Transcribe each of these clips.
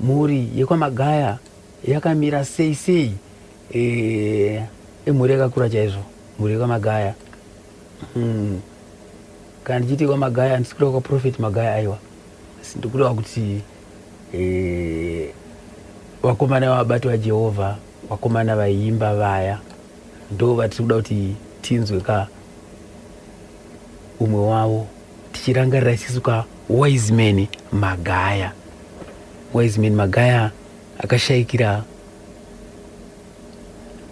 mhuri yekwaMagaya yakamira sei sei. E, imhuri yakakura chaizvo mhuri yekwaMagaya. Kana ndichiti kwaMagaya handisi kureva kwaProphet Magaya, aiwa, asi ndikureva kuti vakomana vavabati vaJehovha, vakomana vaiimba vaya, ndo vatiri kuda kuti tinzwe ka umwe wavo tichirangarira isisu ka Wiseman Magaya. Wiseman Magaya akashayikira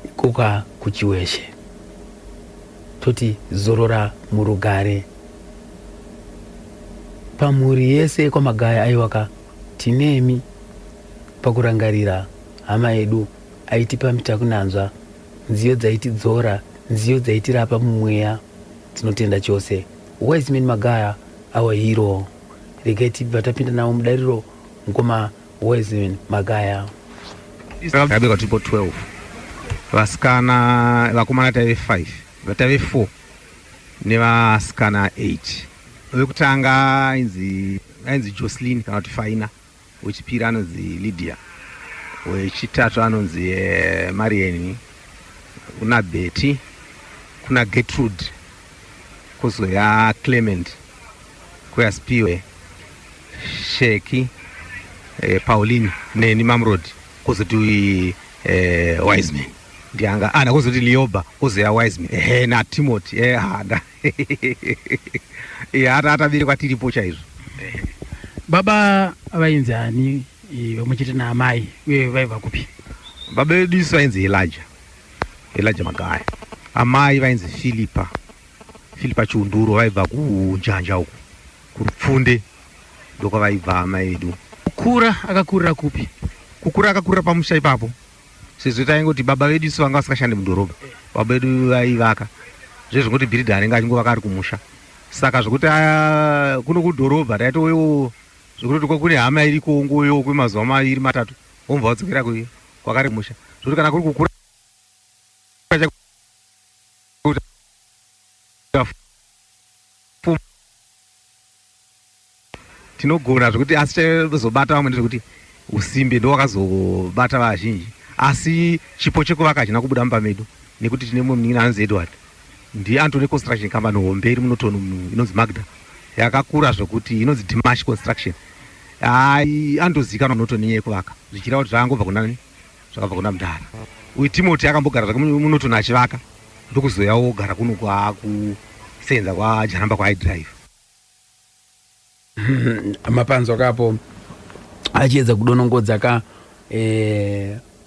ikoka kuChiweshe. Toti zorora murugare pamhuri yese yekwaMagaya. Aiwaka, tinemi pakurangarira hama yedu aitipa mitakunanzva, nziyo dzaitidzora, nziyo dzaitirapa mumweya. Tinotenda chose Wiseman Magaya, our hero. Regai tibva tapinda navo mudariro, mukoma Wiseman Magaya. Takabikwa tiripo 12 vasikana, vakomana taive 5, taive 4 nevasikana 8. Wekutanga ainzi Jocelyn kana kuti Faina, wechipiri anonzi Lydia, wechitatu anonzi Marian, kuna Betty, kuna Gertrude, kwozoya Clement, kuya Spiwe, Sheki, Pauline neni Mamrod, kwozoti Wiseman ndianga ana, kwozoti Lioba, kwozoya Wiseman, ehe, naTimothy, hada ataberekwa tiripo chaizvo. Baba vainzi ani vamwe chete naamai, uye vaibva kupi? Baba vedu isu vainzi Elijah, Elijah Magaya. Amai vainzi Philipa, Philipa Chiunduro, vaibva kuNjanja uku kuRupfunde, ndokwavaibva amai vedu. Kukura akakurira kupi? Kukura akakurira pamusha ipapo, sezvo taingoti baba vedu isu vanga vasikashandi mudhorobha. Baba vedu vaivaka zvezvongoti bhiridha anenge achingovaka ari kumusha, saka zvokuti kuno kudhorobha taitowewo zvekutoti kune hama iriko ungowewo kwemazuva 2 3, womva wadzokera kwakare kumusha. Zvokuti kana kuri kukura tinogona zvekuti, asi chaizobata vamwe ndezvekuti usimbe ndo wakazobata vazhinji, asi chipo chekuvaka hachina kubuda mumba medu, nekuti tine mumwe munin'ina anonzi Edward, ndiye anotone construction company hombe iri muNorton inonzi Magda, yakakura zvokuti inonzi Dimash Construction. Ai anotozivikanwa muNorton nenyaya yekuvaka, zvichireva kuti zvakangobva kuna zvakabva kuna mudhara uyu. Timothy akambogara zvake muNorton achivaka, ndokuzoyawo ogara kuno kwakusenza kwaJaramba kwaaidrive. Mapanzwa kapo achiedza kudonongodza ka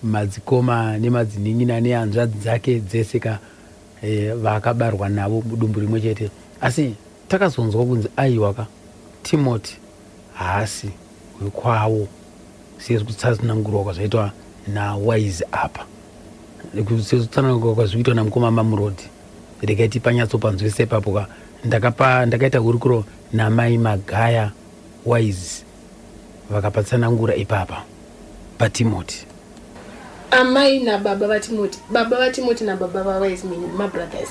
madzikoma nemadzinin'ina nehanzvadzi dzake dzese ka vaakabarwa navo mudumbu rimwe chete, asi takazonzwa kunzi aiwa ka, Timothy haasi wekwawo, sezvekutsanangurwa kwazvaitwa naWise apa, sezvekutsanangurwa kwazvikuitwa namukoma Mamurodi. Regai tipanyatsopanzwise ipapo ka. Ndakapa ndakaita hurukuro namai Magaya Wise, vakapatsanangura ipapa paTimothy. Amai nababa vaTimothy, baba vaTimothy nababa vaWiseman mabrothers,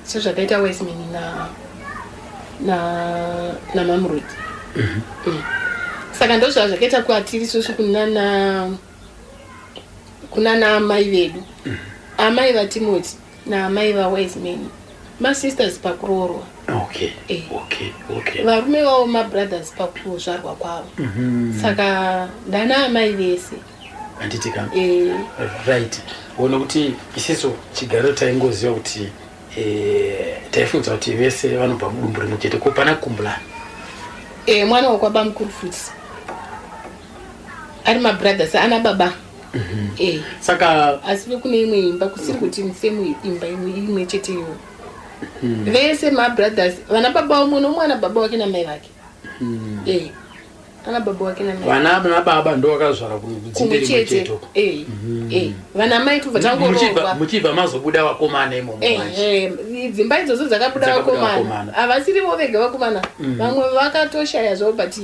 sezvakaita Wiseman na naMamrod. Saka ndozvaa zvakaita kwatiri isusu kunana amai vedu. Amai vaTimothy naamai vaWiseman masisters pakuroorwa. Varume vavo mabrothers pakuzvarwa kwavo. Saka ndana amai vese. Handiti ka? Right, one kuti isisu chigaro taingoziva kuti taifunza kuti vese vanobva mudumbu rimwe chete, ko pana Kumbulani? Mwana wakwabamukuru futi ari mabrothers ana baba. Saka Asi vekune imwe imba, kusiri kuti same imba imwe chete iyoyo. Vese mabrothers, vana baba umwe nomwe ana baba wake namai vake. Ana baba wake namai. Vana nababa ndo vakazvara kudzinde kumwe rimwe chete. Chete uko. Vana mai tobva tangoroorwa. Muchibva mazobuda vakomana imomo manje. Dzimba idzodzo dzakabuda Dzakabuda vakomana. Vakomana. Havasirivo vega vakomana, vamwe vakatoshaya zvavo, but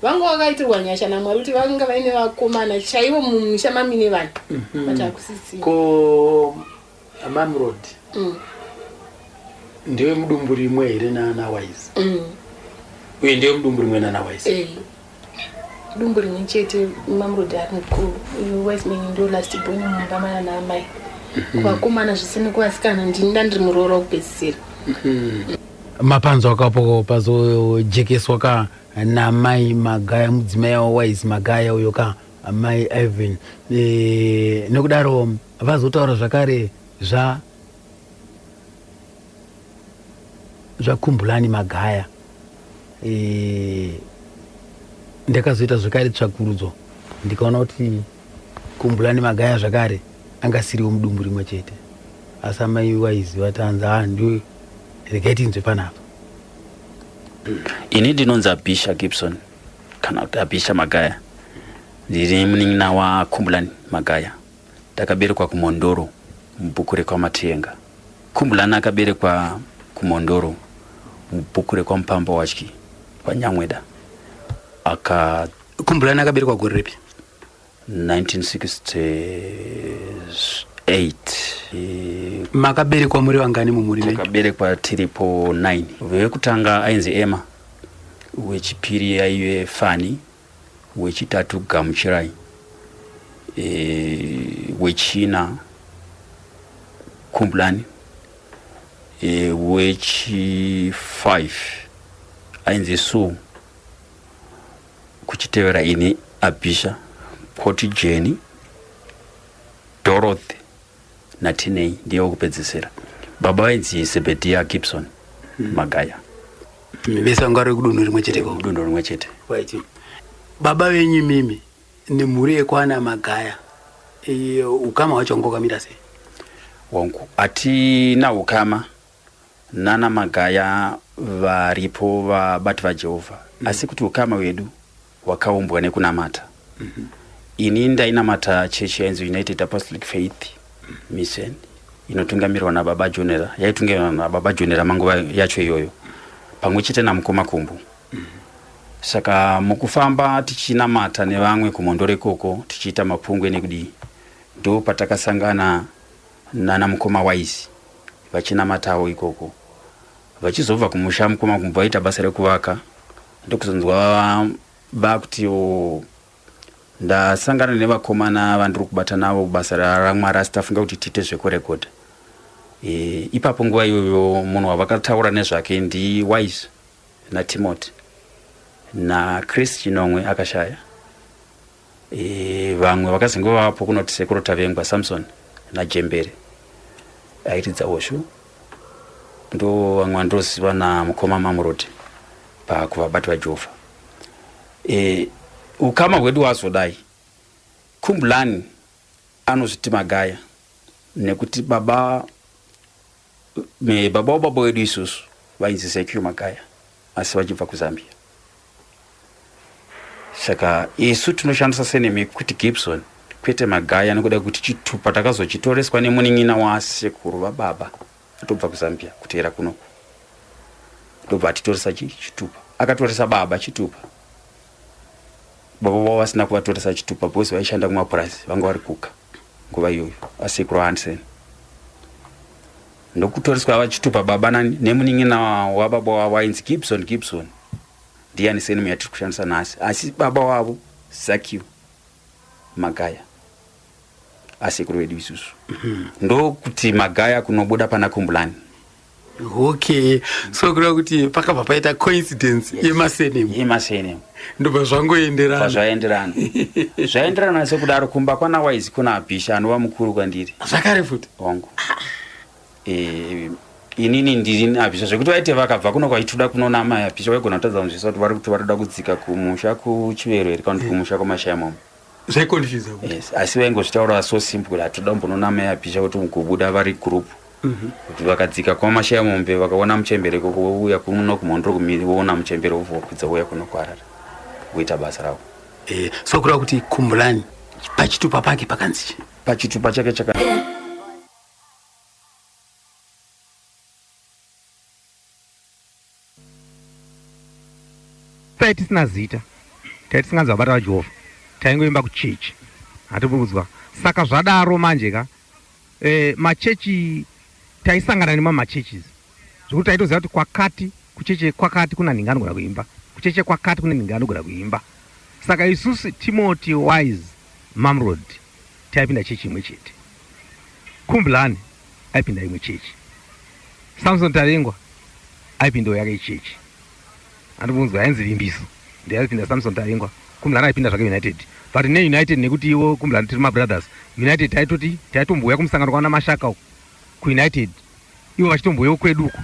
vanga vakaitirwa nyasha naMwari kuti vanga vaine vakomana chaivo mumisha mamine vanhu, but hakusisina. Ko Mamrod ndewe mudumbu rimwe here naana Wise? Uye ndewe mudumbu rimwe nana Wise? Eh. Dumbu rimwe chete, Mamrod ari mukuru, uyu Wiseman ndo last born mumba mana naamai. Kuvakomana zvese nekuvasikana ndini ndandiri muroora wekupedzisira. Mapanzwa kapo pazojekeswa ka namai Magaya, mudzimai waWise Magaya uyo ka mai Ivan. E, nokudaro vazotaura zvakare zva zvaKhumbulani Magaya. E, ndakazoita zvakare tsvakurudzo ndikaona kuti Khumbulani Magaya zvakare angasiriwo mudumbu rimwe chete, asi amai waiziva tanzi ah, ndiwe regai tinzwe panapa. Ini ndinonzi Abisha Gibson kana kuti Abisha Magaya. Ndiri munin'ina waKhumbulani Magaya. Ndakaberekwa kuMhondoro mubhuku rekwaMatienga. Khumbulani akaberekwa kuMhondoro mubhuku rekwaMupambawatyi kwaNyamweda. Aka Khumbulani akaberekwa gore ripi? 1968. Makaberekwa muri vangani mumhuri menyu? Takaberekwa tiripo 9. Wekutanga ainzi Emma, wechipiri aive Fani, wechitatu Gamuchirai, e, wechina Khumbulani, e, wechi 5 ainzi Sue, kuchitevera ini Abisha, koti Jenny, Dorothy naTinei ndiye wekupedzisira. Baba vainzi Zebedia Gibson Magaya. Vese vanga vari kudunhu rimwe chete ko? Kudunhu rimwe chete. Right. Baba venyu imimi nemhuri yekwana Magaya, ukama hwacho wanga wakamira sei? Wangu hatina ukama nana Magaya varipo vabati vaJehovha asi kuti ukama hwedu hwakaumbwa nekunamata. Ini ndainamata chechi yainzi United Apostolic Faith Mission inotungamirwa nababa Jonera, yaitungamirwa nababa Jonera manguva yacho iyoyo pamwe chete namukoma Kumbu. Saka mukufamba tichinamata nevamwe kuMhondoro ikoko tichiita mapungwe nekudii, ndo patakasangana nana mukoma Wise vachinamatawo ikoko. Vachizobva kumusha mukoma Kumbu vaita basa rekuvaka, ndokuzonzwa vakuti o ndasangana nevakomana vandiri kubata navo basa raMwari asi tafunga kuti tiite zvekurekodha. E, ipapo nguva iyoyo munhu wavakataura nezvake ndiWise naTimothy naChris Chinomwe akashaya. E, vamwe vakazenge vapo kunoti sekuru Tavengwa Samson naJembere airidza hosho, ndo vamwe vandoziva namukoma Mamuroti pakuvabati vaJehovha. E, ukama hwedu hwazodai, Khumbulani anozviti Magaya nekuti baba me, baba wababa wedu isusu vainzi Zekio Magaya asi vachibva kuZambia. Saka isu tinoshandisa sename yekuti Gibson kwete Magaya nekuda kwekuti chitupa takazochitoreswa nemunin'ina wasekuru vababa atobva kuZambia kuteera kunoku, ndobva atitoresa chitupa. Akatoresa baba chitupa, baba vavo vasina kuvatoresa chitupa because vaishanda kumapurazi, vanga vari kuka nguva iyoyo asekuru Hansen, ndokutoreswa vachitupa baba nani nemunin'ina wababa wavo ainzi Gibson. Gibson ndiyani sename yatiri kushandisa nhasi, asi baba wavo Zakio Magaya asekuru vedu isusu, ndokuti Magaya kunobuda pana Khumbulani. Okay, so kureva kuti pakabva paita coincidence yemasenemu. Yemasenemu. Ndobva zvangoenderana. Zvaenderana. Zvaenderana sekudaro kumba kwana Wise kuna Abisha anova mukuru kwandiri. Zvakare futi. Wangu. E, inini ndiri Abisha zvekuti vaite vakabva kuno kwaituda kunoona amai Abisha vaigona kutadza kunzwisisa kuti vari kuti varikuda kudzika kumusha kuChivero here kana kuti kumusha kwaMashayamombe. Zvaiconfusa. Yes, asi vaingozvitaura so simple kuti hatoda kumbonoona amai Abisha kuti mugobuda vari group. Kuti vakadzika kwaMashayamombe vakaona muchembere ikoko vouya kuno kuMhondoro kumiri voona muchembere vokwidza vouya kuno kuHarare voita basa ravo. Eh, so kureva kuti Khumbulani pachitupa pake pakanzi chii? Pachitupa chake chaka Tai tisina zita, tai tisinganzi vabata vaJehovha, taingoimba kuchechi, hatibvudzwa. Saka zvadaro manje ka, e, machechi taisangana nemamwe machurches zvekuti taitoziva kuti kwakati kucheche kwakati kuna nhingi anogona kuimba, kucheche kwakati kune nhingi anogona kuimba. Saka isusu Timothy Wise Mamrod taipinda chechi imwe chete. Kumbulani aipinda imwe chechi. Samson Tavengwa aipindawo yake chechi. Andibvunzwa yainzi Vimbiso ndiye aipinda Samson Tavengwa. Kumbulani aipinda zvake United. But neUnited nekuti iwo Kumbulani tiri mabrothers. United taitoti taitombouya kumusangano kwana Mashaka uko kuUnited. Ivo vachitombouyawo kwedu uko.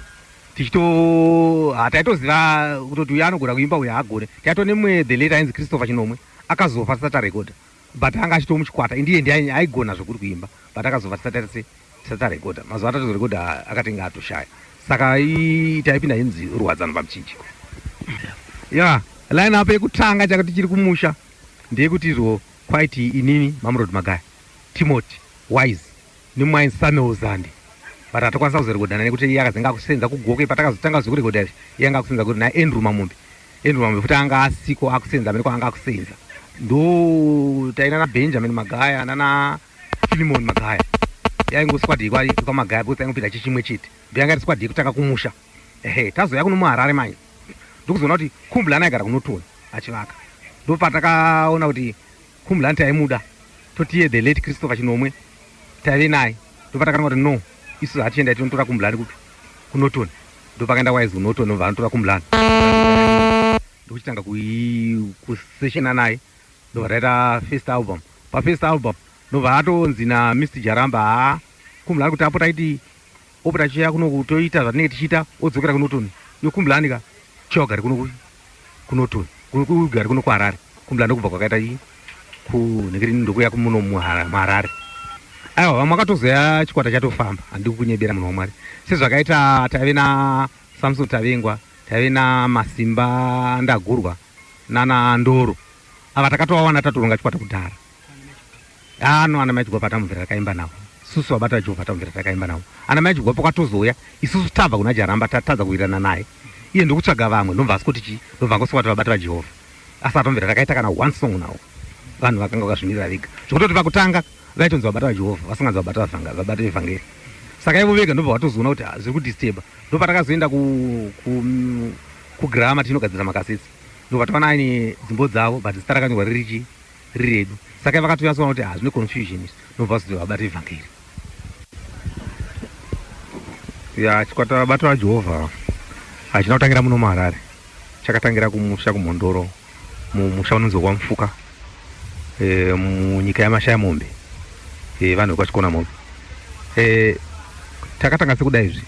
Tichito ha taitoziva kutoti uyu anogona kuimba uyu haagone. Taito nemumwe the late ainzi Christopher Chinomwe akazofa tisati tarekodha. But anga achitoo muchikwata indiye ndiye aigona zvekuri kuimba but akazofa tisati taita sei tisati tarekodha. Mazuva atatozorekodha akatenge atoshaya. Saka taipinda inzi ruwadzano pamuchinjiko. Ya line up yekutanga chaka tichiri kumusha ndeyekuti izvo kwaiti inini Mamrod Magaya, Timothy, Wise nemumwe ainzi Samuel Zandi but hatakwanisa kuzorekodhana nekuti iye akazenge akusenza kuGokwe patakazotanga zvekurekodha izvi iye anga akusenza kuti naye Andrew Mamombe Andrew Mamombe futi anga asiko akusenza amene kwaanga akusenza ndo taina na Benjamin Magaya nana Philemon Magaya yaingo squad yekwaMagaya because taingopinda chechimwe chete ndo yanga iri squad yekutanga kumusha ehe tazoya kuno muHarare manje ndokuzoona kuti Khumbulani aigara kuNorton achivaka ndopatakaona kuti Khumbulani taimuda totiye the late Christopher Chinomwe taive naye ndopatakananga kuti no isu hatichienda tinotora Khumbulani kupi kuNorton ndopakaenda wise kuNorton ndobva anotora Khumbulani ndokuchitanga kuseshena naye ndobva taita first album pafirst album ndobva atonzi naMr Jaramba haa Khumbulani kuti apota aiti opota achiuya kuno toita zvatinenge tichiita odzokera kuNorton iyo Khumbulani ka chiwagari kuno kuNorton kugari kuno kuHarare Khumbulani ndokubva kwakaita ii kunhekeri ndokuya muno muHarare aiwa vamwe vakatozoya chikwata chatofamba handidi kukunyebera munhu waMwari sezvakaita taive naSamson Tavengwa taive naMasimba Ndagurwa nana Ndoro ava takatovawana tatoronga chikwata kudhara ano ana mai Chigwapa tamubvira takaimba navo isusu vabata vaJehovha tamubvira takaimba navo ana mai Chigwapa kwatozouya isusu tabva kuna Jaramba tatadza kuwirirana naye iye ndokutsvaga vamwe ndobva asikoti chii ndobva angosvika kuti vabata vaJehovha asi atomubvira takaita kana one song nawo vanhu vakanga vakazvimirira vega zvekutoti pakutanga vaitonzi vabata vaJehovha vasinganzi vabata vabata vevhangeri saka ivo vega ndobva vatozoona kuti ah, zviri kudisturba ndopatakazoenda kugrama tinogadzira makaseti ndobva taona aine dzimbo dzavo but zita rakanyorwa riri chii riri redu saka vakatonyatsoona kuti hazvine confusion izvi ndobva vazoti vabata evhangeri ya chikwata vabata vajehovha hachina kutangira muno muharare chakatangira kumusha kumhondoro mumusha unonzi kwamufuka e, munyika yamashaya mombe e, vanhu vekwachikona mombe e, takatanga sekudai izvi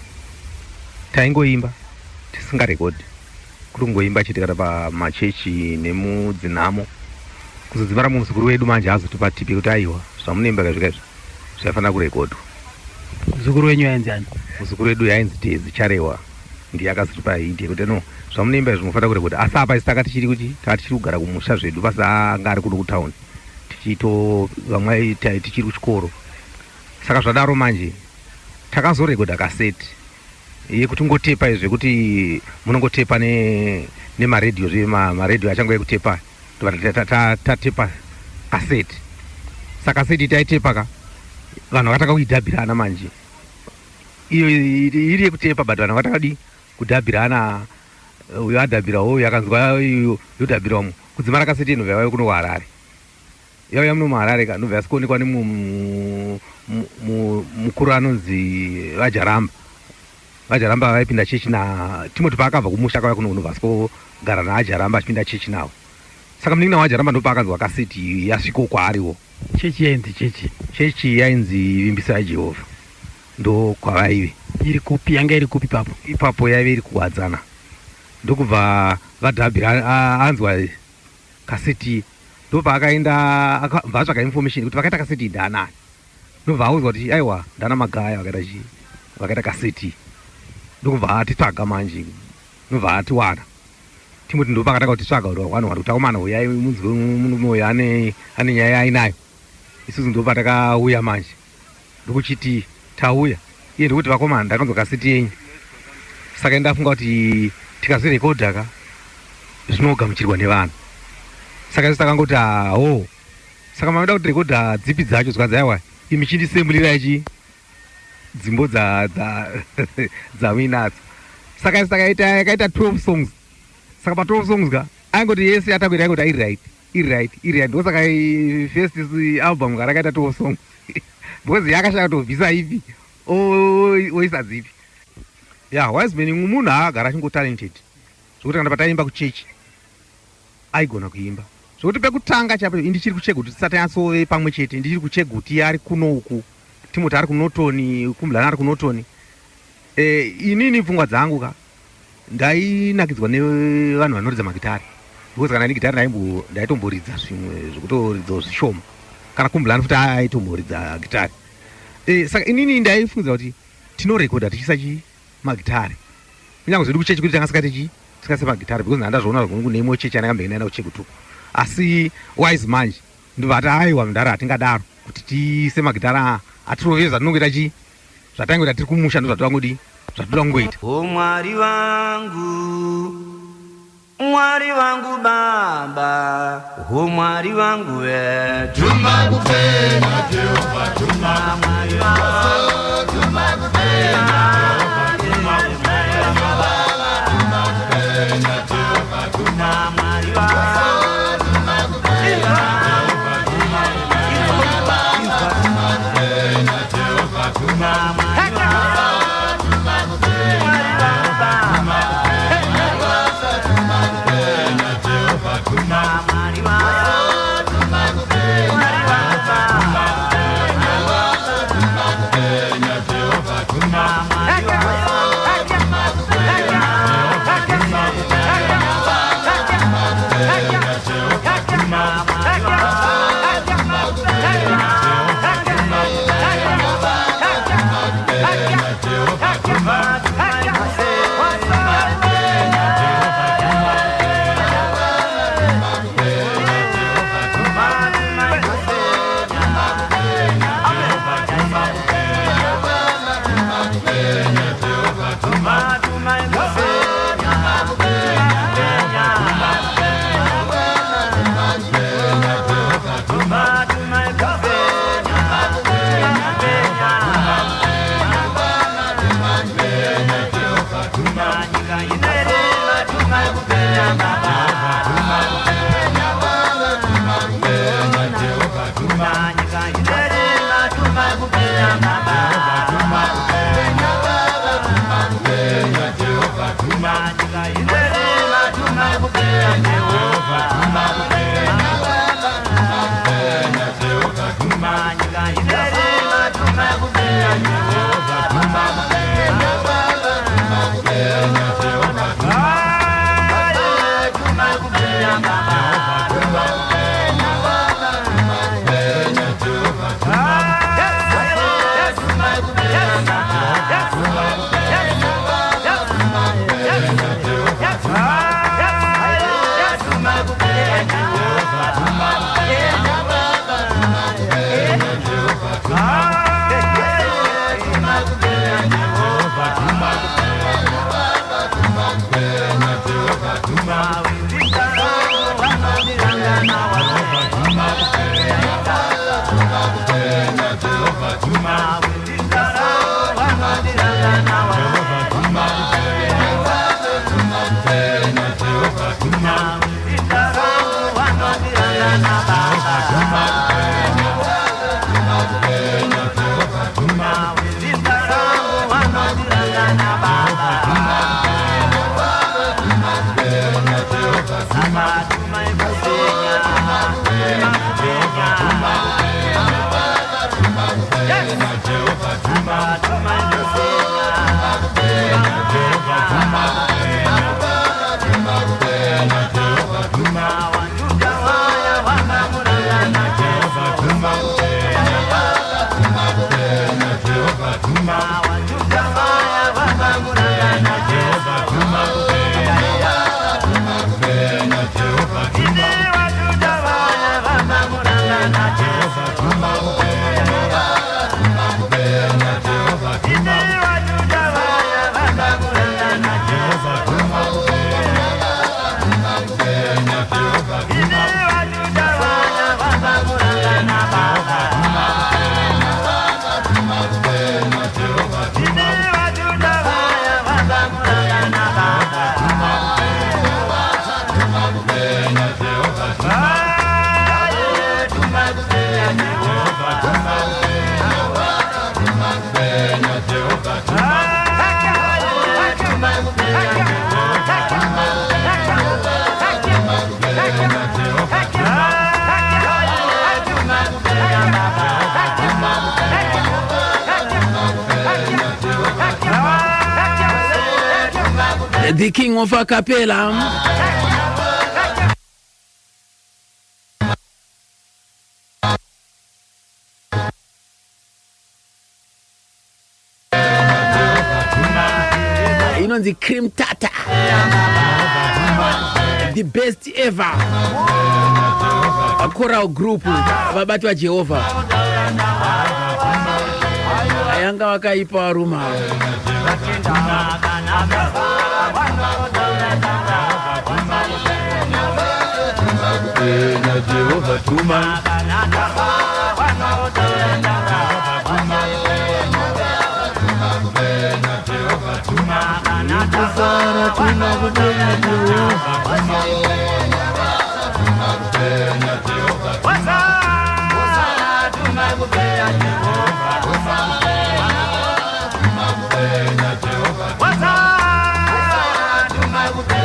taingoimba tisingarekodhi kuri kungoimba chete kana pamachechi nemudzinhamo kuzodzimara muzukuru wedu manje azotipa tipi kuti aiwa zvamunoimba kazvika izvi zvaifanira kurekodwa muzukuru wenyu yainzi ani muzukuru wedu yainzi tezi charewa ndiye akazotipa hint yekuti no zvamunoimba izvi munofanira kurekodha asi apa isi taka tichiri kuti taka tichiri kugara kumusha zvedu pasi anga ari kuno kutown tichito vamwe tichiri kuchikoro saka zvadaro manje takazorekodha kaseti yekuti ungotepa izvi zvekuti munongotepa nemaredhiyo zve maredhiyo achange ekutepa tatepa kaseti saka kaseti taitepa ka vanhu vakatanga kuidhabhirana manje iyo iri yekutepa but vanhu vakatanga di kudhabhirana uyo adhabhira uyo akanzwa iyo yodhabhira umo kudzimara kaseti inobva yauya kuno kuharare yauya muno muharare ka ndobva yasikuonekwa nemumwe mukuru anonzi vajaramba vajaramba vaipinda chechi na timoti paakabva kumusha akauya kuno kunobva asikogara naajaramba achipinda chechi nawo saka munin'ina waajaramba ndopaakanzwa kaseti yasviko kwaariwo chechi yainzi chechi chechi yainzi vimbiso yajehovha ndokwavaive iri kupi yanga iri kupi ipapo ipapo yaive iri kuwadzana ndokubva vadhabhira anzwa kaseti ndopaakaenda akabva atsvaga information kuti vakaita kaseti ndaanani ndobva audzwa kuti aiwa ndana magaya vakaita chii vakaita kaseti ndokubva atitsvaga manje ndobva atiwana timoti ndopakatanga kutitsvaga kuti vanhu vari kuti akomana huyai munzwe murume uyu ane ane nyaya yaainayo isusu ndopatakauya manje ndokuchiti tauya iye ndokuti vakomana ndakanzwa kaseti yenyu saka ndafunga kuti tikazirekodha ka zvinogamuchirwa nevanhu saka isu takangoti aho saka mavida kuti rekodha dzipi dzacho zvikanzi aiwa imi chindisembulirai chi dzimbo dzamuinadzo saka isu takaita yakaita 12 songs saka pa 12 songs ka aingoti yese yatakuita aingoti airi right. Iri right, iri right. Ndosaka first album karakaita two songs because yakashaya kutobvisa ipi oisa dzipi. Ya, Wiseman munhu aagara achingo talented, zvokuti kana pataimba kuchechi aigona kuimba, zvokuti pekutanga chaipo ndichiri kuCheguti, tisati anyatsove pamwe chete, ndichiri kuCheguti, ari kuno uku, Timoti ari kuNorton, Kumbulani ari kuNorton. Inini pfungwa dzangu ka ndainakidzwa nevanhu vanoridza magitari, because kana ndigitari ndaitomboridza zvimwe zvekutoridzawo zvishoma, kana Kumbulani futi aitomboridza gitari. Saka inini ndaifungidzira kuti tinorekodha tichiisa chi magitari, kunyange zvedu kuchechi kuti tanga sikati chi tikase magitari, because ndandazviona kune imwe chechi yandakambenge ndaenda kuChegutuku. Asi Wise manje ndobva aiwa, mudhara, hatingadaro kuti tiise magitari, hatirove zvatinongoita chi zvatangoita tiri kumusha, ndo zvatodangodi zvatoda kungoita. O Mwari vangu, Mwari vangu Baba, o Mwari vangu wetu. Tuma kupenya, Jehovha, tuma. Mwari vangu, Tuma kupenya, Jehovha, tuma kupenya. Tuma kupenya, Jehovha, tuma. Mwari vangu, Tuma kupenya, Jehovha, tuma kupenya. Tuma kupenya, Jehovha, tuma. Mwari vangu, Tuma kupenya, Jehovha, tuma kupenya. Tuma kupenya, Jehovha, tuma. Mwari vangu, Tuma kupenya, Jehovha, tuma kupenya. Tuma kupenya, Jehovha, tuma. Mwari vangu, Tuma kupenya, Jehovha, tuma kupenya. Tuma kupenya, Jehovha, tuma. Mwari Tuma kupenya, Jehovha, tuma kupenya. Tuma kupenya, Jehovha, tuma. Tuma kupenya, Jehovha, tuma kupenya. Tuma kupenya, Jehovha, tuma. Tuma kupenya, Jehovha, tuma kupenya. Tuma kupenya, Jehovha, tuma. Tuma kupenya, Jehovha, tuma kupenya. Tuma kupenya, Jehovha, tuma. Tuma kupenya, Jehovha, tuma kupenya. Tuma kupenya, Jehovha, tuma. Jehovha, tuma kupenya. Tuma kupenya, Jehovha, tuma. Jehovha, tuma kupenya. Tuma kupenya, Jehovha, tuma. Jehovha, tuma kupenya. Tuma kupenya, Jehovha, tuma. Jehovha, tuma kupenya. Tuma kupenya, Jehovha, tuma. Jehovha, tuma kupenya. Tuma kupenya, Jehovha, tuma. Jehovha, tuma kupenya. Tuma kupenya, Jehovha, tuma. Jehovha, tuma kupenya. Tuma kupenya, Jehovha, tuma. Jehovha, tuma kupenya. Tuma kupenya, Jehovha, tuma. Jehovha, tuma kupenya. Tuma kupenya, Jehovha, tuma. Jehovha, tuma kupenya. Tuma kupenya, Jehovha, tuma. Jehovha, tuma kupenya. Tuma kupenya, Jehovha, tuma. Jehovha, tuma kupenya. Tuma kupenya, Jehovha, tuma. Tuma kupenya, Jehovha, tuma kupenya. Tuma kupenya, Jehovha, tuma. Tuma kupenya, Jehovha, tuma kupenya. Tuma kupenya, Jehovha, tuma. Tuma kupenya, Jehovha. The king of acapella. Inonzi Cream Tata, the best ever choral group, vabati vaJehovha yanga vakaipa varume ava. Jehovha tuma. Kufara tuma kupenya Jehovha.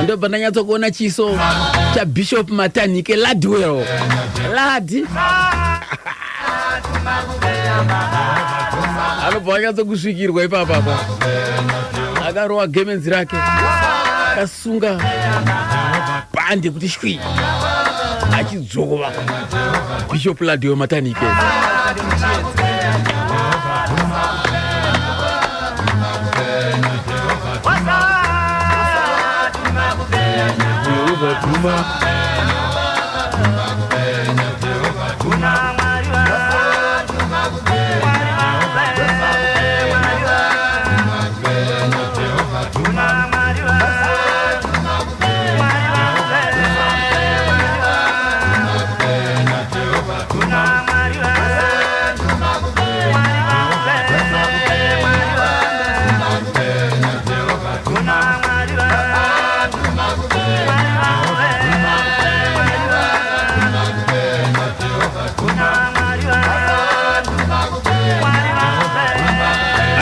Ndobva ndanyatsokuona chiso chaBishop Matanhike Ladwell Ladi, anobva anyatsokusvikirwa ipapapa, akarova gemenzi rake, akasunga bhande kuti shwi, achidzvova. Bishop Ladwell Matanhike. Jehovha tuma.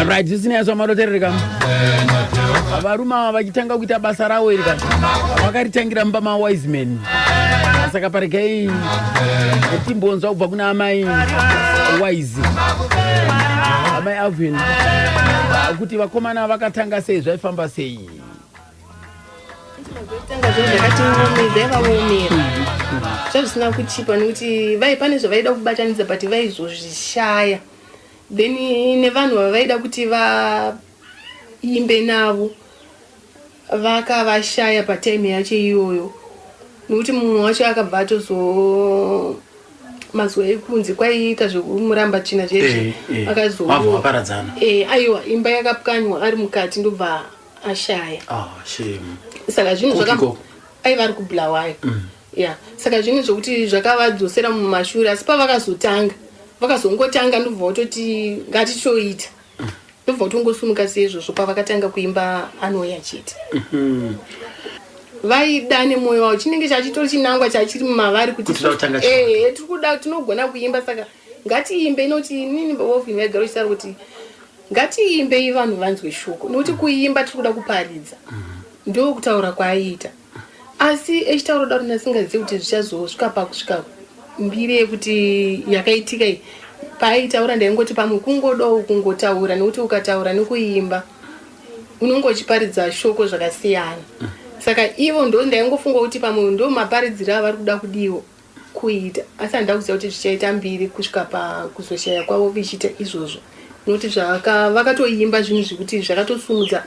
Right, zvisinei zvamaroterereka, varume ava vachitanga kuita basa ravo iri ka, vakaritangira mumba maWiseman. Saka paregai timbonzwa kubva kuna amai Wise, amai Alvin, kuti vakomana vakatanga sei, zvaifamba sei. Tanga zvinhu zvakati zvaivaomera, zvazvisina kuchipa, nekuti vai pane zvavaida kubatanidza but vaizozvishaya. Then nevanhu vavaida kuti vaimbe navo vakavashaya patime yacho iyoyo, nekuti mumwe wacho akabva atozo mazuva ekunze kwaiita zvekumuramba tsvina zvezvi. Vabva vaparadzana. Aiwa, imba yakapwanywa ari mukati, ndobva ashaya. Ah, shame. Saka zvinhu Kupi ikoko? Aiva ari kuBulawayo ya. Saka zvinhu zvokuti zvakavadzosera mumashure, asi pavakazotanga, vakazongotanga, ndobva vatoti ngatitoita, ndobva kutongosumuka seizvozvo. Pavakatanga kuimba Anouya Chete, vaida nemwoyo wavo, chinenge chachitori chinangwa chachiri mumavari kuti Kuti totanga. Tiri kuda, tinogona kuimba, saka ngatiimbe. Inoti inini baba vaigara uchitaura kuti ngatiimbei vanhu vanzwe shoko, nekuti kuimba tiri kuda kuparidza. Ndo kutaura kwaaiita, asi echitaura daro ndasingazivi kuti zvichazosvika pakusvika mbiri yekuti yakaitika iyi. Paaitaura ndaingoti pamwe kungodawo kungotaura, nekuti ukataura nekuimba unonge uchiparidza shoko zvakasiyana. Saka ivo ndo ndaingofunga kuti pamwe ndo maparidziro avari kuda kudiwo kuita, asi handida kuziva kuti zvichaita mbiri kusvika pakuzoshaya kwavo vichiita izvozvo, nokuti vakatoimba zvinhu zvekuti zvakatosumudza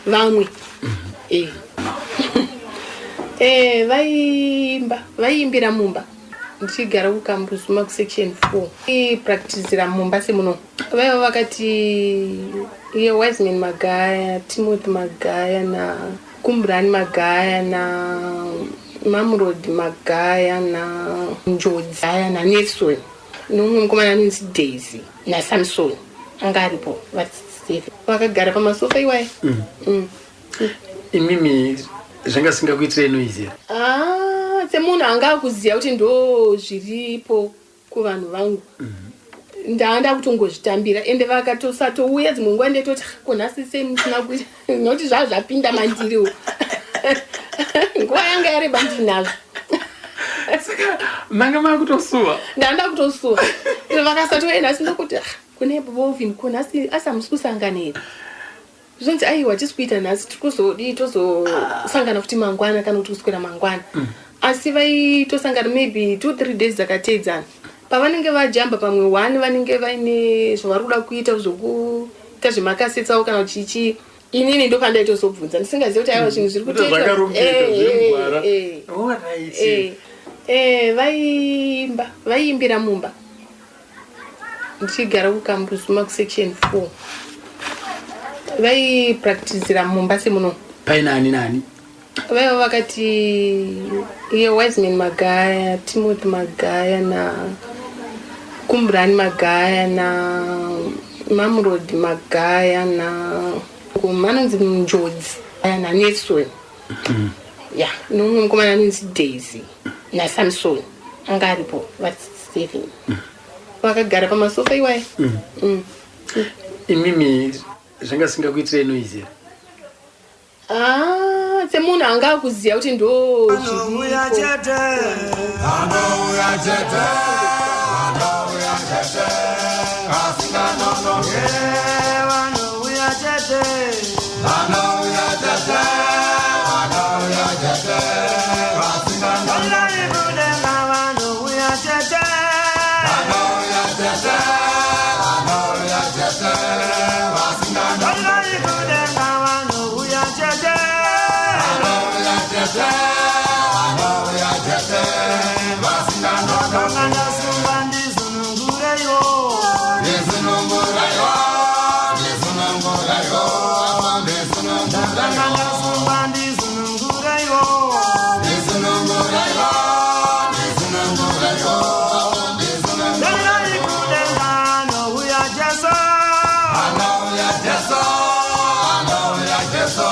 vamwe. Vaiimba, vaiimbira mumba. Ndichigara kuKambuzuma kusection 4, ipracticira mumba semuno. Vaiva vakati iye Wiseman Magaya, Timothy Magaya, naKumburani Magaya, naMamrod Magaya, naNjodzi Gaya, naNelson, nomumwe mukomana anonzi Daisy, naSamson anga aripo. Vari seven vakagara pamasofa iwaya. Imimi zvanga singakuitirei noise here? Ah, semunhu anga akuziva kuti ndo zviripo kuvanhu vangu, ndaanda kutongozvitambira. Ende vakatosatouya dzimwe nguva ndetoti, "Ah, ko nhasi sei musina kuita?" Nokuti zvaa zvapinda mandiriwo, nguva yanga yareba ndinazvo. Saka manga makutosuwa? Ndaanda kutosuwa. Vakasatouya nhasi ndokuti, "Ah, kune bovin, ko nhasi asi hamusi kusangana here?" Zvonzi aiwa tisi kuita nhasi tiri kuzodii tozosangana futi mangwana kana kuti kuswera mangwana. Asi vaitosangana maybe 2 3 days dzakateedzana. Pavanenge vajamba pamwe one vanenge vaine zvavari kuda kuita zvokuita zvemakasetsi avo kana chichii. Inini ndopandaitozobvunza ndisingazivi kuti aiwa zvinhu zviri kutoitwa. Zvakarongeka, zviri mugwara. Alright. Vaiimba, vaiimbira mumba. Ndichigara kuKambuzuma kusection 4. Vaipracticira mumba semuno. Paine ani nani? Vaiva vakati iye Wiseman Magaya, Timothy Magaya na Kumbrani Magaya na Mamrod Magaya na anonzi Njodzi na Nelson. Ya, nomumwe mukomana anonzi Daisy naSamson anga aripo vari 7. Vakagara pamasofa iwaya. Imimi zvanga singakuitirei noise here? Ah, semunhu anga akuziva kuti ndo Anouya chete, anouya chete, anouya chete, asinganonoke. Anouya chete, anouya chete, anouya chete, asinganonoke. Anouya chete, anouya chete, anouya chete, asinganonoke. Anouya chete, anouya chete, anouya chete, asinganonoke. Ndasungwa ndizunungureiwo, ndizunungureiwo, ndizunungureiwo, ndizunungureiwo. Ndasungwa ndizunungureiwo, ndizunungureiwo, ndizunungureiwo, ndizunungureiwo. Anouya Jesu, anouya Jesu, anouya Jesu,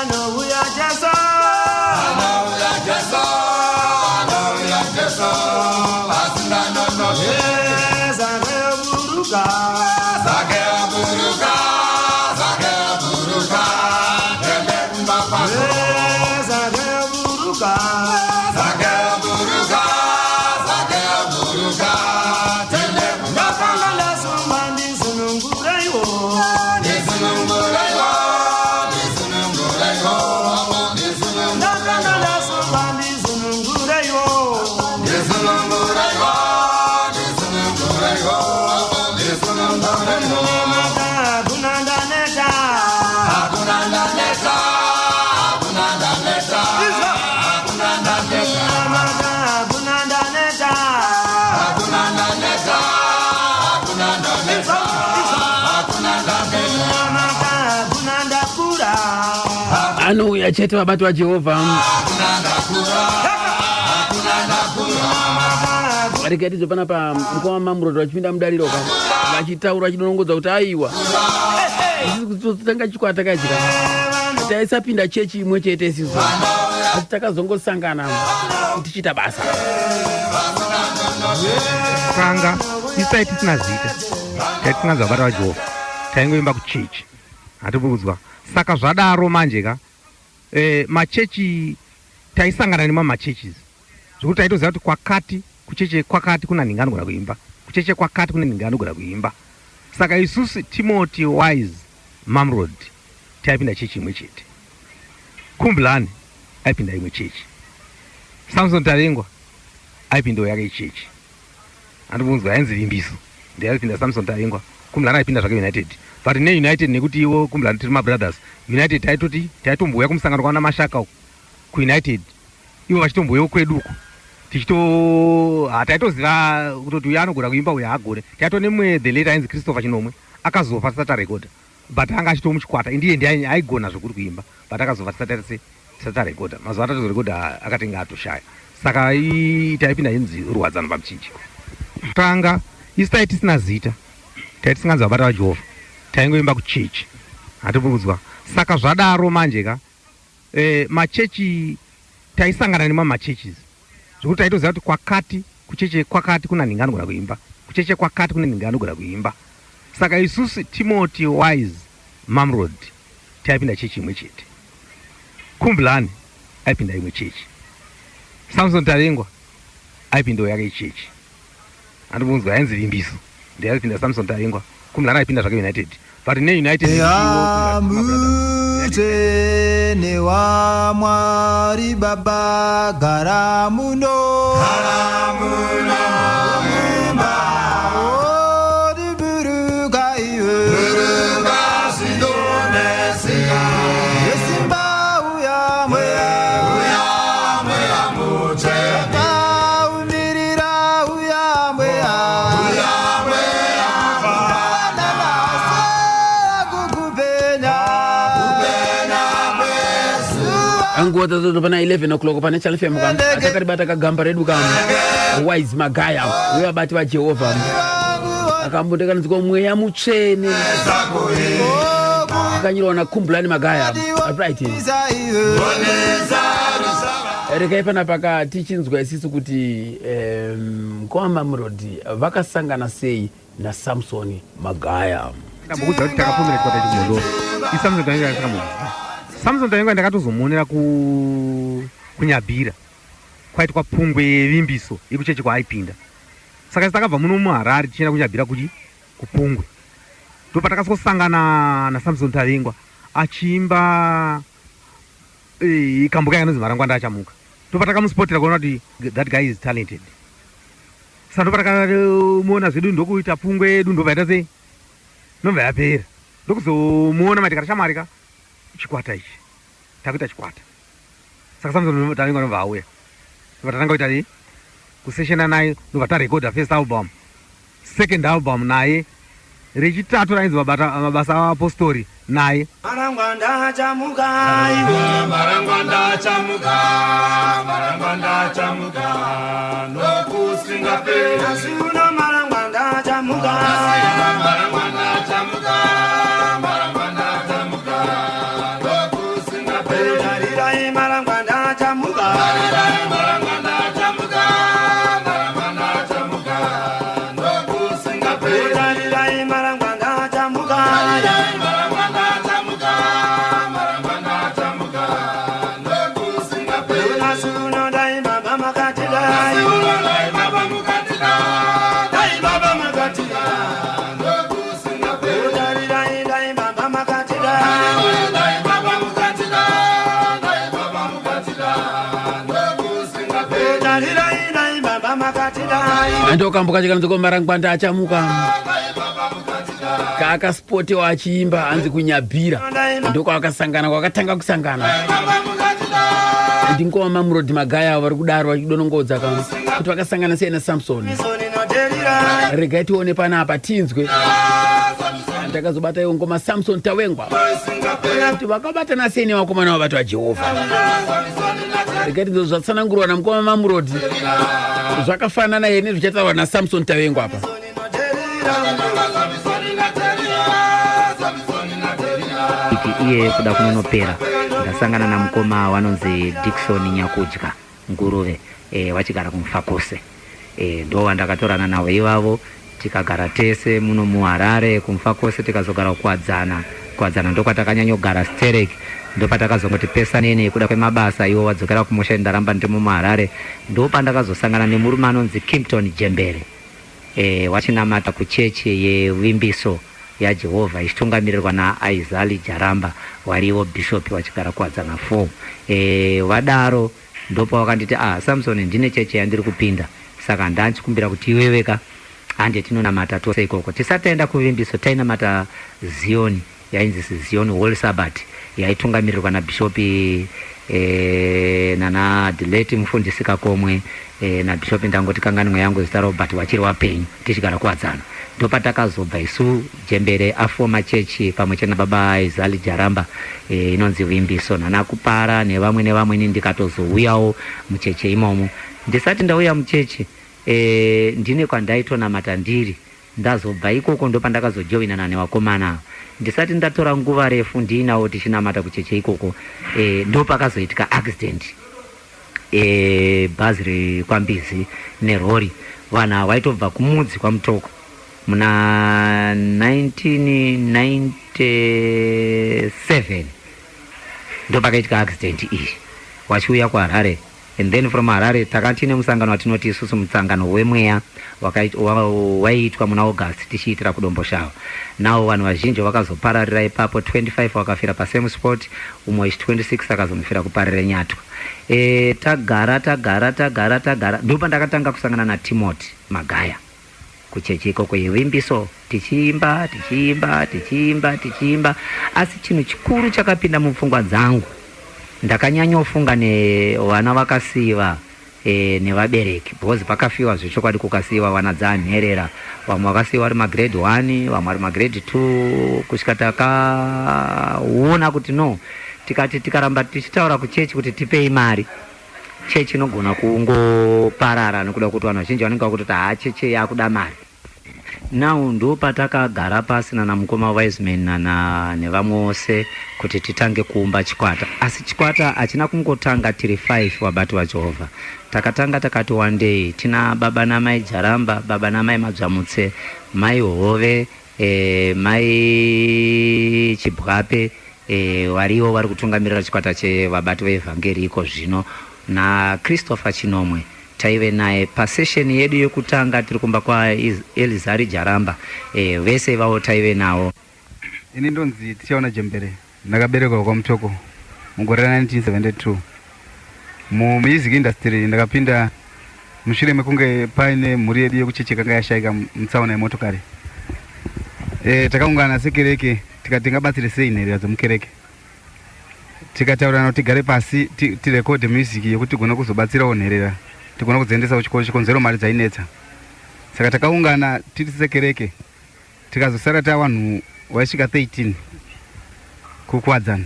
anouya Jesu, anouya Jesu, anouya Jesu, asinganonoke. Zakeburuka, Zakeburuka, Zakeburuka, tende kumba kwako. Zakeburuka, Zakeburuka, Zakeburuka, tende kumba kwako. Ndasungwa ndizunungureiwo, ndizunungureiwo, ndizunungureiwo, ndizunungureiwo. Ndasungwa ndizunungureiwo, ndizunungureiwo, ndizunungureiwo, ndizunungureiwo. Hakuna ndaneta, hakuna ndaneta, hakuna ndaneta, hakuna ndaneta, hakuna ndaneta, hakuna ndaneta, hakuna ndaneta, hakuna ndaneta, hakuna ndakura. Anouya chete vabati vaJehovha. Hakuna ndakura, hakuna ndakura. Varegatidzo panapa mukoma Mamuroti vachipinda mudariro ka vachitaura vachidonongodza kuti aiwa isusu tanga chikwata kachika taisapinda chechi imwe chete isisu asi takazongosangana tichiita basa. Tanga isu tai tisina zita, tai tisinganzi vabata vaJehovha, taingoimba kuchechi hatibvudzwa. Saka zvadaro manje ka machechi taisangana nemamwe machurches zvekuti taitoziva kuti kwakati kucheche kwakati kuna nhingi anogona kuimba, kucheche kwakati kune nhingi anogona kuimba. Saka isusu Timothy Wise Mamrod taipinda chechi imwe chete, Kumblani aipinda imwe chechi, Samson Tavengwa aipindawo yake chechi, andibvunzwa yainzi Vimbiso ndiye aipinda Samson Tavengwa. Kumblani aipinda zvake United, but neUnited nekuti iwo Kumblani tiri mabrothers, United taitoti taitombouya kumusangano kwana Mashaka uko kuUnited, ivo vachitombouyawo kwedu uko tichito taitoziva kutoti uyu anogona kuimba uyu haagone. Taito nemumwe the late ainzi Christopher Chinomwe, akazofa tisati tarekodha, but anga achitoo muchikwata, indiye ndiye aigona zvekuri kuimba, but akazofa tisati tarekodha. Mazuva atatozorekodha akatenga atoshaya. Saka taipinda inzi Ruwadzano pamuchinjiko. Tanga isu tai tisina zita, tai tisinganzi vabata vaJehovha, taingoimba kuchechi hatibvudzwa. Saka zvadaro manje ka machechi taisangana nemamwe machurches zvekuti taitoziva kuti kwakati kucheche kwakati kuna nhingi anogona kuimba, kucheche kwakati kune nhingi anogona kuimba. Saka isusu Timothy Wise Mamrod taipinda chechi imwe chete, Kumblani aipinda imwe chechi, Samson Tavengwa aipindawo yake chechi, andibvunzwa yainzi Vimbiso ndiye aipinda Samson Tavengwa. Khumbulani aipinda zvake United but neUnited Mutsvene waMwari Baba gara muno gara muno mumba Buruka iwe buruka zvinonesi Simba uya mweya uya mweya mutsvene Umirira uya mweya uya mweya Kukupenya kupenya kwezuva Nguva dzazoto pana 11 o'clock pane Channel FM kam takaribata kagamba redu kam Wise Magaya wevabati vaJehovha akambondekanzwa mweya mutsvene akanyirwa naKhumbulani Magaya. Right, regai panapa ka tichinzwa isisu kuti mukoma Mamurodi vakasangana sei naSamsoni Magaya. Ndambokudza kuti takafomera chikwata chekuMhondoro. ISamson Tavengwa ndakamuziva. Samson Tavengwa ndakatozomuonera ku kuNyabhira kwaitwa pungwe yevimbiso yekuchechi kwaaipinda. Saka isu takabva muno muHarare tichienda kuNyabhira kuchi kupungwe. Ndopatakasosangana naSamson Tavengwa achiimba kambo kaya kanonzi Marangwanda Achamuka. Ndopatakamusipotera kuona kuti that guy is talented. Saka ndopatakamuona zvedu ndokuita pungwe yedu ndobva yaita sei ndobva yapera. Ndokuzomuona mati tikati ka chikwata ichi takuita chikwata. Saka Samson Tavengwa ndobva auya. Ndobva tatanga kuita nei kuseshena naye ndobva tarekodha first album, second album naye, rechitatu rainzi Mabasa aVapostori naye. Marangwanda achamuka iwe marangwanda achamuka marangwanda achamuka nokusingaperi asi uno marangwanda achamuka marangwanda achamuka marangwanda achamuka nokusingaperi tarirai marangwanda achamuka tarirai marangwanda achamuka marangwanda achamuka nokusingaperi tarirai marangwanda achamuka tarirai marangwanda achamuka marangwanda achamuka nokusingaperi nhasi uno dai baba makatida dai baba mukatida dai baba makatida nokusingaperi tarirai dai baba makatida dai baba mukatida dai baba mukatida nokusingaperi tarirai dai baba makatida Ndokambo kacho Marangwanda Achamuka kaakasipotewa achiimba hanzi kuNyabhira ndokwakasangana kwakatanga kusangana. Ndingoma Mamurodi Magaya vari kudaro vachidonongodza ka kuti vakasangana sei naSamson. Regai tione panapa tinzwe. Takazobata iwo ngoma Samson Tawengwa kuti vakabatana sei nevakomana vabati vaJehovha. Regai tinzwe zvatsanangurwa namukoma Mamurodi zvakafanana here nezvichataurwa naSamson Tawengwa apa. Kuti iye kuda kunonopera ndasangana namukoma wanonzi Dickson Nyakudya Nguruve vachigara kuMufakose. Ndo vandakatorana navo ivavo tikagara tese muno muHarare kuMufakose tikazogara kuKwadzana. Kuwadzana ndokwatakanyanyogara sterek ndopatakazongoti pesanene kuda kwemabasa iwo wadzokera kumusha ndaramba ndiri muHarare ndopandakazosangana nemurume anonzi Kimpton Jembere wachinamata kuchechi yeVimbiso yaJehovha ichitungamirirwa naAizali Jaramba wariwo bhishopi wachigara Kuwadzana 4. Vadaro ndopawakanditi Samson ndine chechi yandiri kupinda saka ndanchikumbira kuti iweweka hande tinonamata tose ikoko. Tisati taenda kuVimbiso tainamata Zioni yainzi Zion Holy Sabbath yaitungamirirwa nabhishopi nana Dileti mufundisi Kakomwe nabhishopi ndangoti kanganwe yangu zita ravo but wachiri wapenyu tichigara Kuwadzana. Ndopatakazobva isu Jembere afoma chechi pamwe chete nababa Izali Jaramba inonzi Vimbiso nana Kupara nevamwe nevamweni ndikatozouyawo mucheche imomo. Ndisati ndauya muchechi ndine kwandaitonamata ndiri ndazobva ikoko ndopandakazojoinana nevakomana ndisati ndatora nguva refu ndiinawo tichinamata kucheche ikoko ndopakazoitika accident bhazi rekwambizi nerori vanhu ava vaitobva kumudzi kwaMutoko muna 1997 ndopakaitika accident iyi wachiuya kuHarare. And then from Harare takanga tiine musangano watinoti isusu mutsangano wemweya waiitwa muna August tichiitira kuDomboshava. Now vanhu vazhinji vakazopararira ipapo, 25 vakafira pasame spot, umwe wechi 26 akazonofira kuParirenyatwa. E, tagara tagara tagara tagara ndopandakatanga kusangana naTimothy Magaya kuchechi ikoko yevimbiso, tichiimba tichiimba tichiimba tichiimba. Asi chinhu chikuru chakapinda mupfungwa dzangu, ndakanyanyofunga nevana vakasiyiva e, nevabereki, because pakafiwa zvechokwadi kukasiyiwa vana dzanherera, vamwe vakasiyiwa vari magrade 1, vamwe vari magrade 2, kusvika takaona kuti no, tikati tikaramba tichitaura kuchechi kuti tipei mari, chechi inogona kungoparara nekuda kuti vanhu vazhinji vanenge vakutoti haa, chechi yakuda mari. Now ndo patakagara pasi nana mukoma Wiseman nana nevamwe vose kuti titange kuumba chikwata. Asi chikwata hachina kungotanga tiri 5 vabati vaJehovha. Takatanga takati wandei, tina baba namai Jaramba, baba namai Madzvamutse, mai Hove, e, mai Chibwape, e, variwo vari kutungamirira chikwata chevabati veevhangeri iko zvino, naChristopher Chinomwe taive naye pasesheni yedu yekutanga tiri kumba kwaElizari Jaramba. E, vese ivavo taive navo. Ini ndonzi Tichaona Jembere, ndakaberekwa kwaMutoko mugore ra1972. Mumusic industry ndakapinda mushure mekunge paine mhuri yedu yekucheche kanga yashaika mutsaona yemotokari. E, takaungana sekereke tikati tingabatsire sei nherera dzemukereke. Tikataurirana kuti tigare pasi tirekodhe music yekuti tigone kuzobatsirawo nherera, tigone kudziendesa kuchikoro, chikonzero mari dzainetsa. Saka takaungana tiri sekereke tikazosara tavanhu vaisvika 13 kukuwadzana.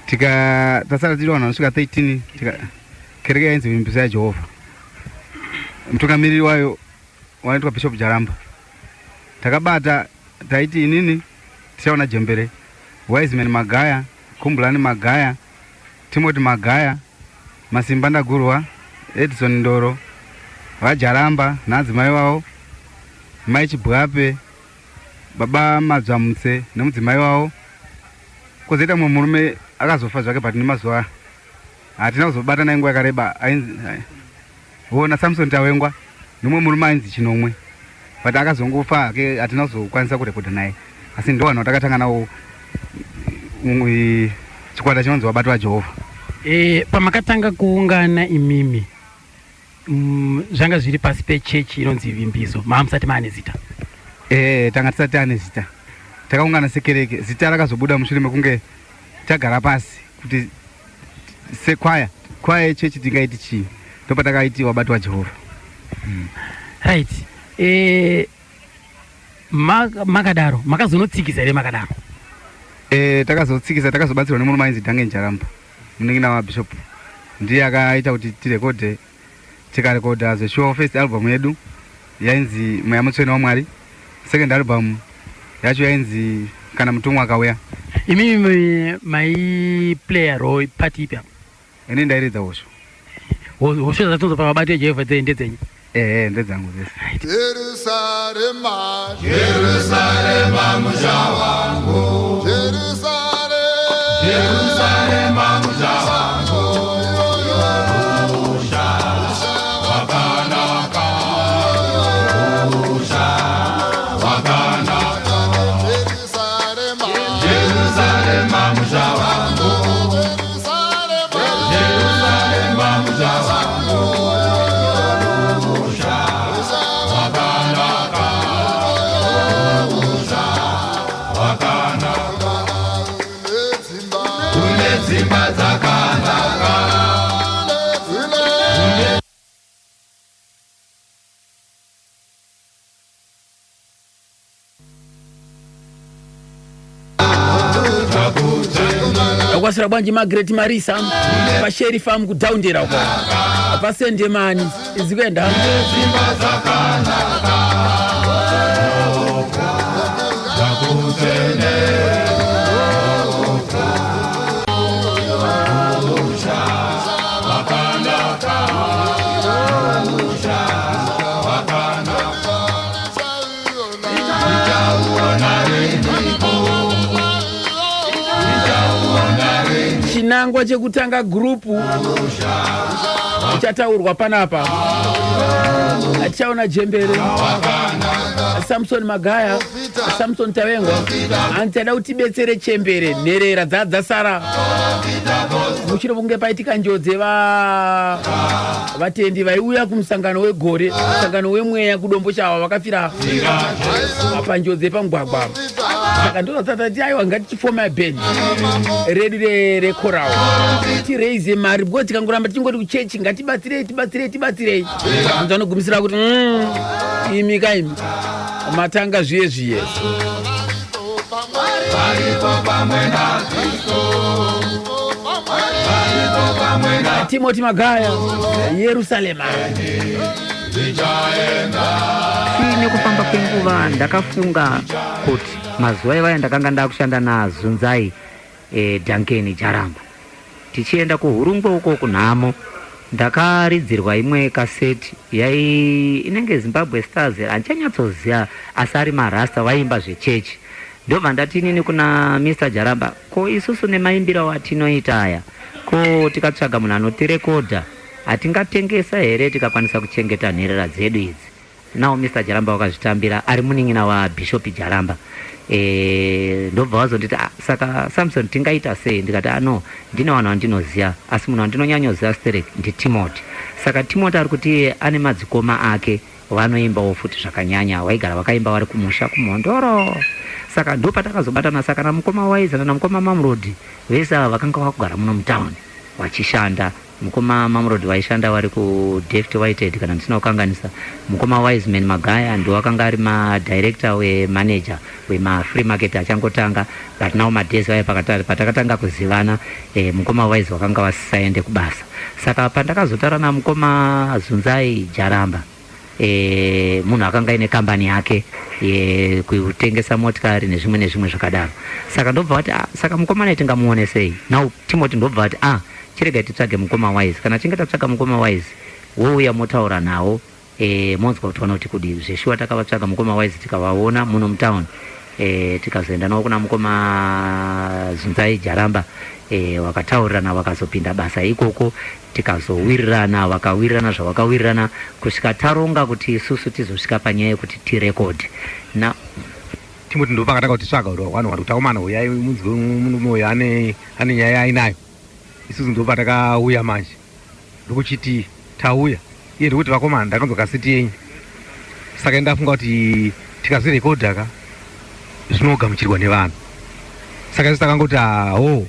Tika tasara tiri vanhu vanosvika 13 tika kereke yainzi Vimbiso yaJehovha, mutungamiriri wayo wanoitwa Bishop Jaramba. Takabata taiti inini Tichaona Jembere, Wiseman Magaya, Kumbulani Magaya, Timothy Magaya, Masimba Ndagurwa, Edison Ndoro, VaJaramba naadzimai vavo, Mai Chibwape, Baba Madzvamutse nemudzimai wavo. Kwozoita mumwe murume akazofa zvake but nemazuva hatina kuzobata naye nguva yakareba, ainzi ona Samson Tawengwa nomumwe murume ainzi Chinomwe, but akazongofa hake, hatina kuzokwanisa kurekodha naye. Asi ndo vanhu vatakatanga navo chikwata chinonzi Vabati vaJehovha. E, pamakatanga kuungana imimi, zvanga zviri pasi pechechi inonzi Vimbiso, maamusati maane zita? E, tanga tisati taane zita. Takaungana sekereke, zita rakazobuda mushure mekunge tagara pasi kuti sekwaya, kwaya yechechi tingaiti chii, ndopatakaiti Wabati waJehovha. Right. E, makadaro makazonotsikisa here makadaro? E, takazotsikisa, takazobatsirwa nemurume ainzi Dangen Jaramba, munin'ina wabishop, ndiye akaita kuti tirekodhe. Tikarekodha zveshuwa, first album yedu yainzi Mweya Mutsvene waMwari, second album yacho yainzi Kana Mutumwa Akauya. Imimi maiplaya role part ipi apa? Ini ndairidza hosho. Hosho dzatinonzwa pavabati veJehovha dze ndedzenyu? Ehe, ndedzangu dzese. Jerusarema, Jerusarema musha wangu, Jerusarema, Jerusarema musha wangu, musha wakanaka, musha wakanaka, Jerusarema, Jerusarema musha wangu, Jerusarema musha wangu, musha wakanaka, musha wakanaka, kune dzimba dzakanaka. Akwasira bwanji Margaret Marisa pasheri farm kuDaundera uko pasendemani izikuenda. Dzimba dzakanaka, dzakutsvene, musha wakanaka, musha wakanaka, ndichauona riniko, ndichauona riniko. China Chinangwa chekutanga gurupu chataurwa panapa. Tichaona Jembere, Samson Magaya, Samson Tavengwa. Hanzi taida kuti tibetsere chembere nherera dzadzasara mushure kunge paitika njodzi vatendi vaiuya kumusangano wegore, musangano wemweya kuDomboshava, vakafira panjodzi yepamugwagwa. Saka ndozvatati aiwa, ngatichifoma band redu rechoral tiraise mari, because tikangoramba tichingoti kuchechi ngatibatsirei, tibatsirei, tibatsirei, vanhu vanogumisira kuti imi kaimi matanga zviye zviye." Varipo pamwe naKristo, varipo pamwe na Timothy Magaya, Yerusalema. Ndichaenda. Asi nekufamba kwenguva ndakafunga kuti mazuva ivaya ndakanga ndakushanda naZunzai Duncan Jaramba, tichienda kuHurungwe uko kunhamo, ndakaridzirwa imwe kaseti yai inenge Zimbabwe Stars, handichanyatsoziva, asi ari marasta vaimba zvechechi. Ndobva ndati inini kuna Mr Jaramba, "Ko isusu nemaimbiro atinoita aya, ko tikatsvaga munhu anotirekodha, hatingatengesa here, tikakwanisa kuchengeta nherera dzedu idzi?" Nawo Mr Jaramba wakazvitambira, ari munin'ina waBishop Jaramba. Ndobva wazonditi, "Ah, saka Samson tingaita sei?" Ndikati, "Ah, no, ndine vanhu vandinoziva, asi munhu wandinonyanyoziva sterek ndiTimothy." Saka Timothy ari kuti iye ane madzikoma ake vanoimbawo futi zvakanyanya, vaigara vakaimba vari kumusha kuMhondoro. Saka ndo patakazobatana. Saka namukoma Waizana namukoma Mamrodi, vese ava vakanga vakugara muno mutauni vachishanda. Mukoma Mamrod vaishanda vari kuDaft Whitehead, kana ndisina kukanganisa. Mukoma Wiseman Magaya ndo akanga ari madirector wemanager wemafree market achangotanga, but now madays vaya patakatanga kuzivana, mukoma Wise wakanga vasisaende kubasa. Saka pandakazotaura namukoma Zunzai Jaramba, munhu akanga aine kambani yake yekutengesa motikari nezvimwe nezvimwe zvakadaro. Saka ndobva vati, "Ah, saka mukomana tingamuone sei?" Now Timothy ndobva vati, "Ah, chiregai titsvage mukoma Wise. Kana tinge tatsvaga mukoma Wise, wouya motaura nawo, monzwa kuti vanoti kudii." Zveshuwa takavatsvaga mukoma Wise, tikavaona muno mutauni, tikazoenda navo kuna mukoma Zunzai Jaramba, vakataurirana, vakazopinda basa ikoko. Tikazowirirana, vakawirirana zvavakawirirana, kusvika taronga kuti isusu tizosvika panyaya yekuti tirekodhi na Timoti ndo pakatanga kutitsvaga kuti vanhu vari kutaumana, uyai munzwe murume uyu ane nyaya yainayo. Isusu ndo patakauya manje, ndokuchiti tauya, iye ndokuti, "Vakomana, ndakanzwa kaseti yenyu, saka ndafunga kuti tikazirekodha ka zvinogamuchirwa nevanhu." Saka isu takangoti, "Aho,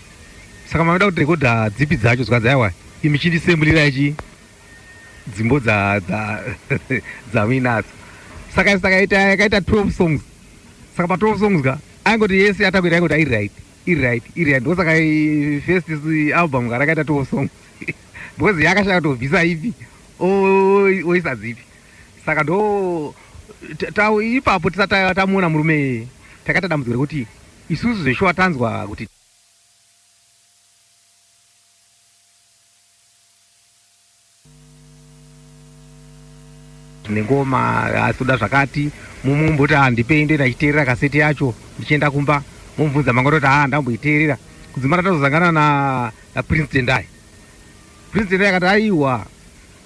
saka manoda kuti rekodha dzipi dzacho?" Zvikanzi, "Aiwa, imi chindisembulirai chi dzimbo dzamuinadzo." Saka isu takaita, yakaita 12 songs. Saka pa 12 songs ka aingoti yese yatakuita aingoti iri right, iri right, iri right. Ndosaka first album ka rakaita 12 songs, because yakashaka kutobvisa ipi oisa dzipi. Saka ndo ipapo tisati tamuona murume iyeye, takaita dambudziko rekuti isusu zveshuwa tanzwa kuti nengoma, asi toda zvakati. Mumumboti handipei, ndoenda achiteerera kaseti yacho. Ndichienda kumba, mumubvunza mangototi, "Ha, ndamboiteerera." Kudzimara tazosangana naPrince Tendai. Prince Tendai akati, "Aiwa,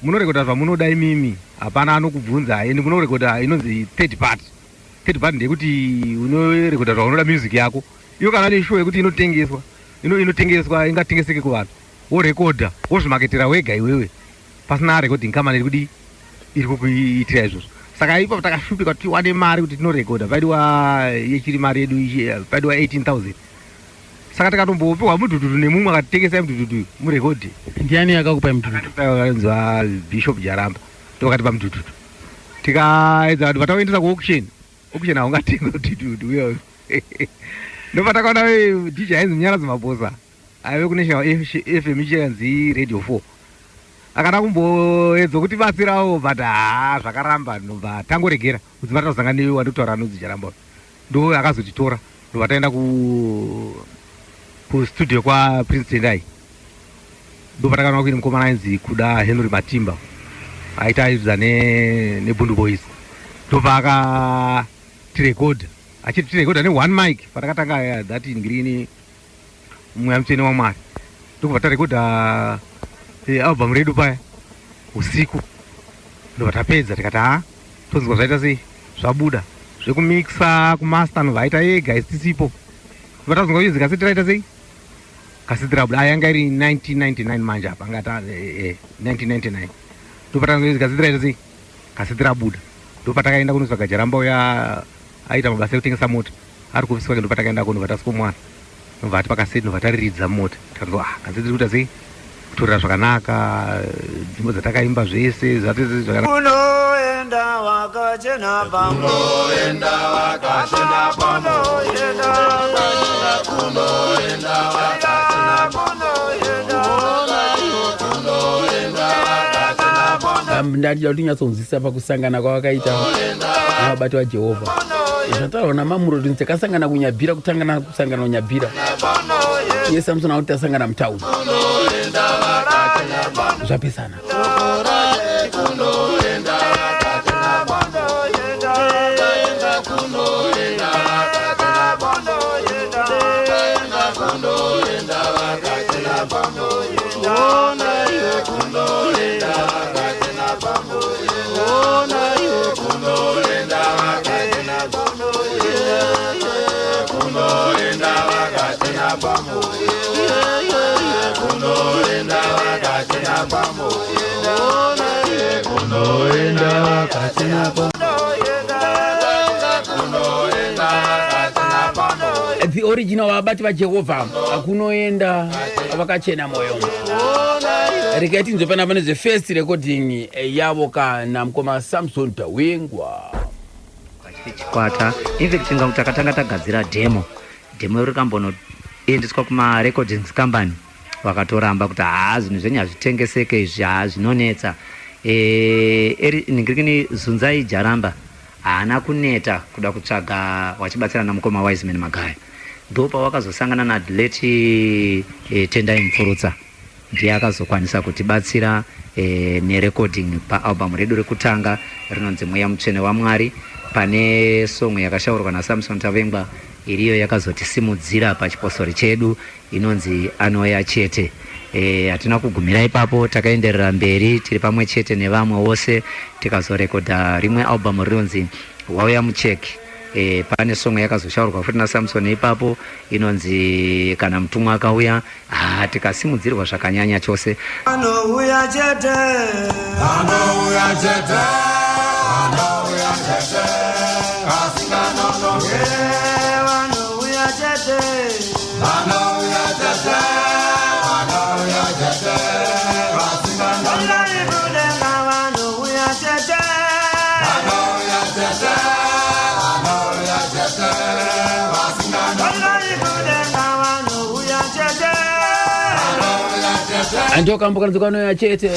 munorekodha zvamunoda imimi, hapana anokubvunza, ende munorekodha inonzi third party." Third party ndeyekuti unorekodha zvaunoda, music yako iyo kana neshow yekuti inotengeswa, inotengeswa, ingatengeseke kuvanhu, worekodha, wozvimaketera wega iwewe, pasina recording company iri kudi iri kukuitira izvozvo. Saka ipapo takashupika kuti tiwane mari kuti tinorekodha. Paidiwa yechiri mari yedu, paidiwa 18,000. Saka tikatombopiwa mudhudhudhu nemumwe akatitengesai mudhudhudhu murekodhi. Ndiani akakupai mudhudhudhu? Akanzwa Bishop Jaramba, ndokatipa mudhudhudhu. Tikaedza kuti vatauendesa kuauction, auction haungatenga mudhudhudhu uyoyo. Ndobva takaona DJ ainzi Munyaradzi Maposa, aive kuNational FM, ichiyanzi Radio 4, akada kumboedza kutibatsirawo, but haa, zvakaramba. Ndobva tangoregera kudzimara tazosangana newandikutaura anonzi Jaramba, ndo akazotitora, ndobva taenda kustudio kwaPrince Tendai. Ndobva takaona kuine mukomana ainzi Kuda Henry Matimba, aita airidza neBundu Boys. Ndobva akatirekodha, achiti tirekodha neone mic patakatanga that ngirini Mweya Mutsvene waMwari. Ndokubva tarekodha eh, album redu paya usiku ndobva tapedza tikati ha tonzwa zvaita sei zvabuda zvekumixa kumaster nobva aita ega isi tisipo ndobva tazonzwa kuti kaseti raita sei kaseti rabuda aya yanga iri 1999 manje apa anga eh, 1999 eh, ndobva tazonzwa kuti kaseti raita sei kaseti rabuda ndopatakaenda kunotsvaga jaramba uya aita mabasa ekutengesa mota ari kuofisi kwake ndopatakaenda kuno vatasiko mwana nobva ati pakaseti nobva tariridza mota tikanzwa ah kasi tiri kuita sei kutorera zvakanaka dzimbo dzatakaimba zvese zvatese zvakanaka unoenda wakachena pamoenda wakachena pamoenda kunoenda wakachena Ndandida kuti unyatsonzwisisa pakusangana kwavakaita navabati vajehovha zvataurwa namamuro kuti takasangana kunyabhira kutangana kusangana kunyabhira iye samson akuti tasangana mutauni zvapesana The original vabati vajehovha akunoenda vakachena moyo regai tinzwe panapa nezvefirst recording yavo kana mukoma samson tawengwa chikwata infact inga takatanga tagadzira demo demo iro rikambonoendeswa kumarecordings company vakatoramba kuti haa zvinhu zvenyu hazvitengeseke izvi haa zvinonetsa e, ningirikini zunzai jaramba haana kuneta kuda kutsvaga wachibatsirana mukoma Wiseman Magaya ndopawakazosangana nadleti e, Tendai Mupfurutsa ndiye akazokwanisa kutibatsira e, nerecording paalbum redu rekutanga rinonzi Mweya Mutsvene waMwari pane song yakashaurwa naSamson Tavengwa iriyo yakazotisimudzira pachipostori chedu inonzi Anouya Chete. E, hatina kugumira ipapo takaenderera mberi tiri pamwe chete nevamwe vose tikazorekodha rimwe album rinonzi Wauya Mucheki. E, pane song yakazoshaurwa futi naSamson ipapo inonzi Kana Mutumwa Akauya. Ah, tikasimudzirwa zvakanyanya chose. Anouya chete, anouya chete, anouya chete, asinganonoke. Anouya chete, anouya chete, anouya chete, asinganonoke. Anouya chete, anouya chete, anouya chete, asinganonoke. Anouya chete, anouya chete. Ndokambokanzi kanoya chete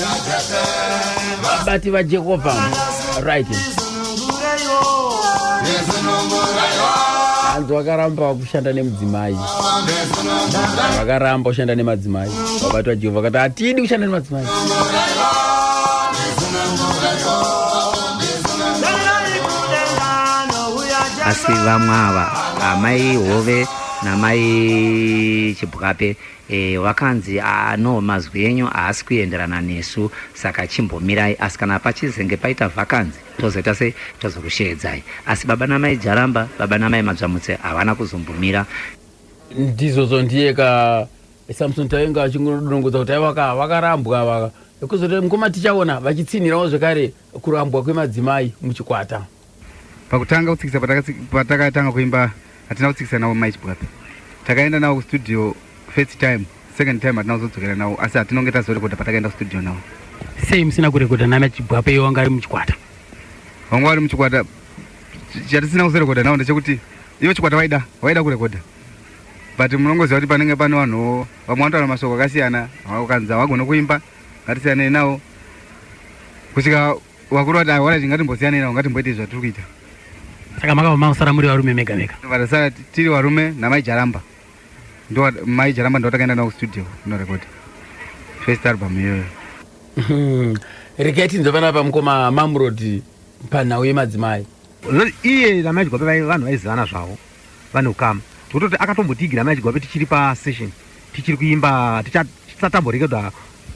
vabati vajehovha right hanzi vakaramba kushanda nemudzimai vakaramba kushanda nemadzimai vabati vajehovha vakati hatidi kushanda nemadzimai asi vamwe ava amai hove namai chibwape e, vakanzi ah, no mazwi enyu haasi kuenderana nesu saka chimbomirai asi kana pachizenge paita vakanzi tozoita sei tozokusheedzai asi baba namai jaramba baba namai madzvamutse havana kuzombomira ndizvozvo ndiye ka samson tainga achingodongodza kuti aiwa ka vakarambwa vaka kuzoti mukoma tichaona vachitsinhirawo zvekare kurambwa kwemadzimai muchikwata Pakutanga kutsikisa patakatanga kuimba hatina kutsikisa navo mai Chibwape. Takaenda navo kustudio first time, second time hatina kuzodzokera navo asi hatinonge tazorekodha patakaenda kustudio navo. Sei musina kurekodha nana Chibwape iwo anga ari muchikwata? Vanga vari muchikwata chatisina kuzorekodha navo ndechekuti ivo chikwata vaida vaida kurekodha but munongoziva kuti panenge pane vanhu vamwe vanotaura mashoko akasiyana vakanzi havagone kuimba ngatisiyanei navo kusvika Vakuru vati aiwa ngatimbosiyanei navo ngatimboitei zvatiri kuita. Saka makabva masara muri varume mega mega? Vatasara tiri varume namai Jaramba. Ndo mai Jaramba ndo takaenda navo kustudio kunorekodha first album iyoyo. Regai tinzwe panapa mukoma Mamrod panhau yemadzimai. Iye namai Chigwape vanhu vaizivana zvavo vane ukama zvekutoti akatombotiigira mai Chigwape tichiri pasession tichiri kuimba Tisatamborekedwa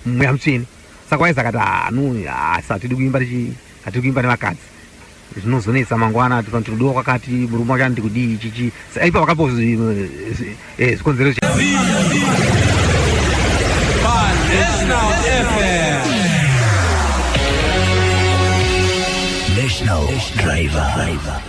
mweya mutsvene. Saka waizi akati ah, no hatidi kuimba tichi hatidi kuimba nevakadzi zvinozonetsa mangwana tinodiwa kwakati murume wacho anoti kudii chichi ipa vakapo eh, zvikonzero National Driver.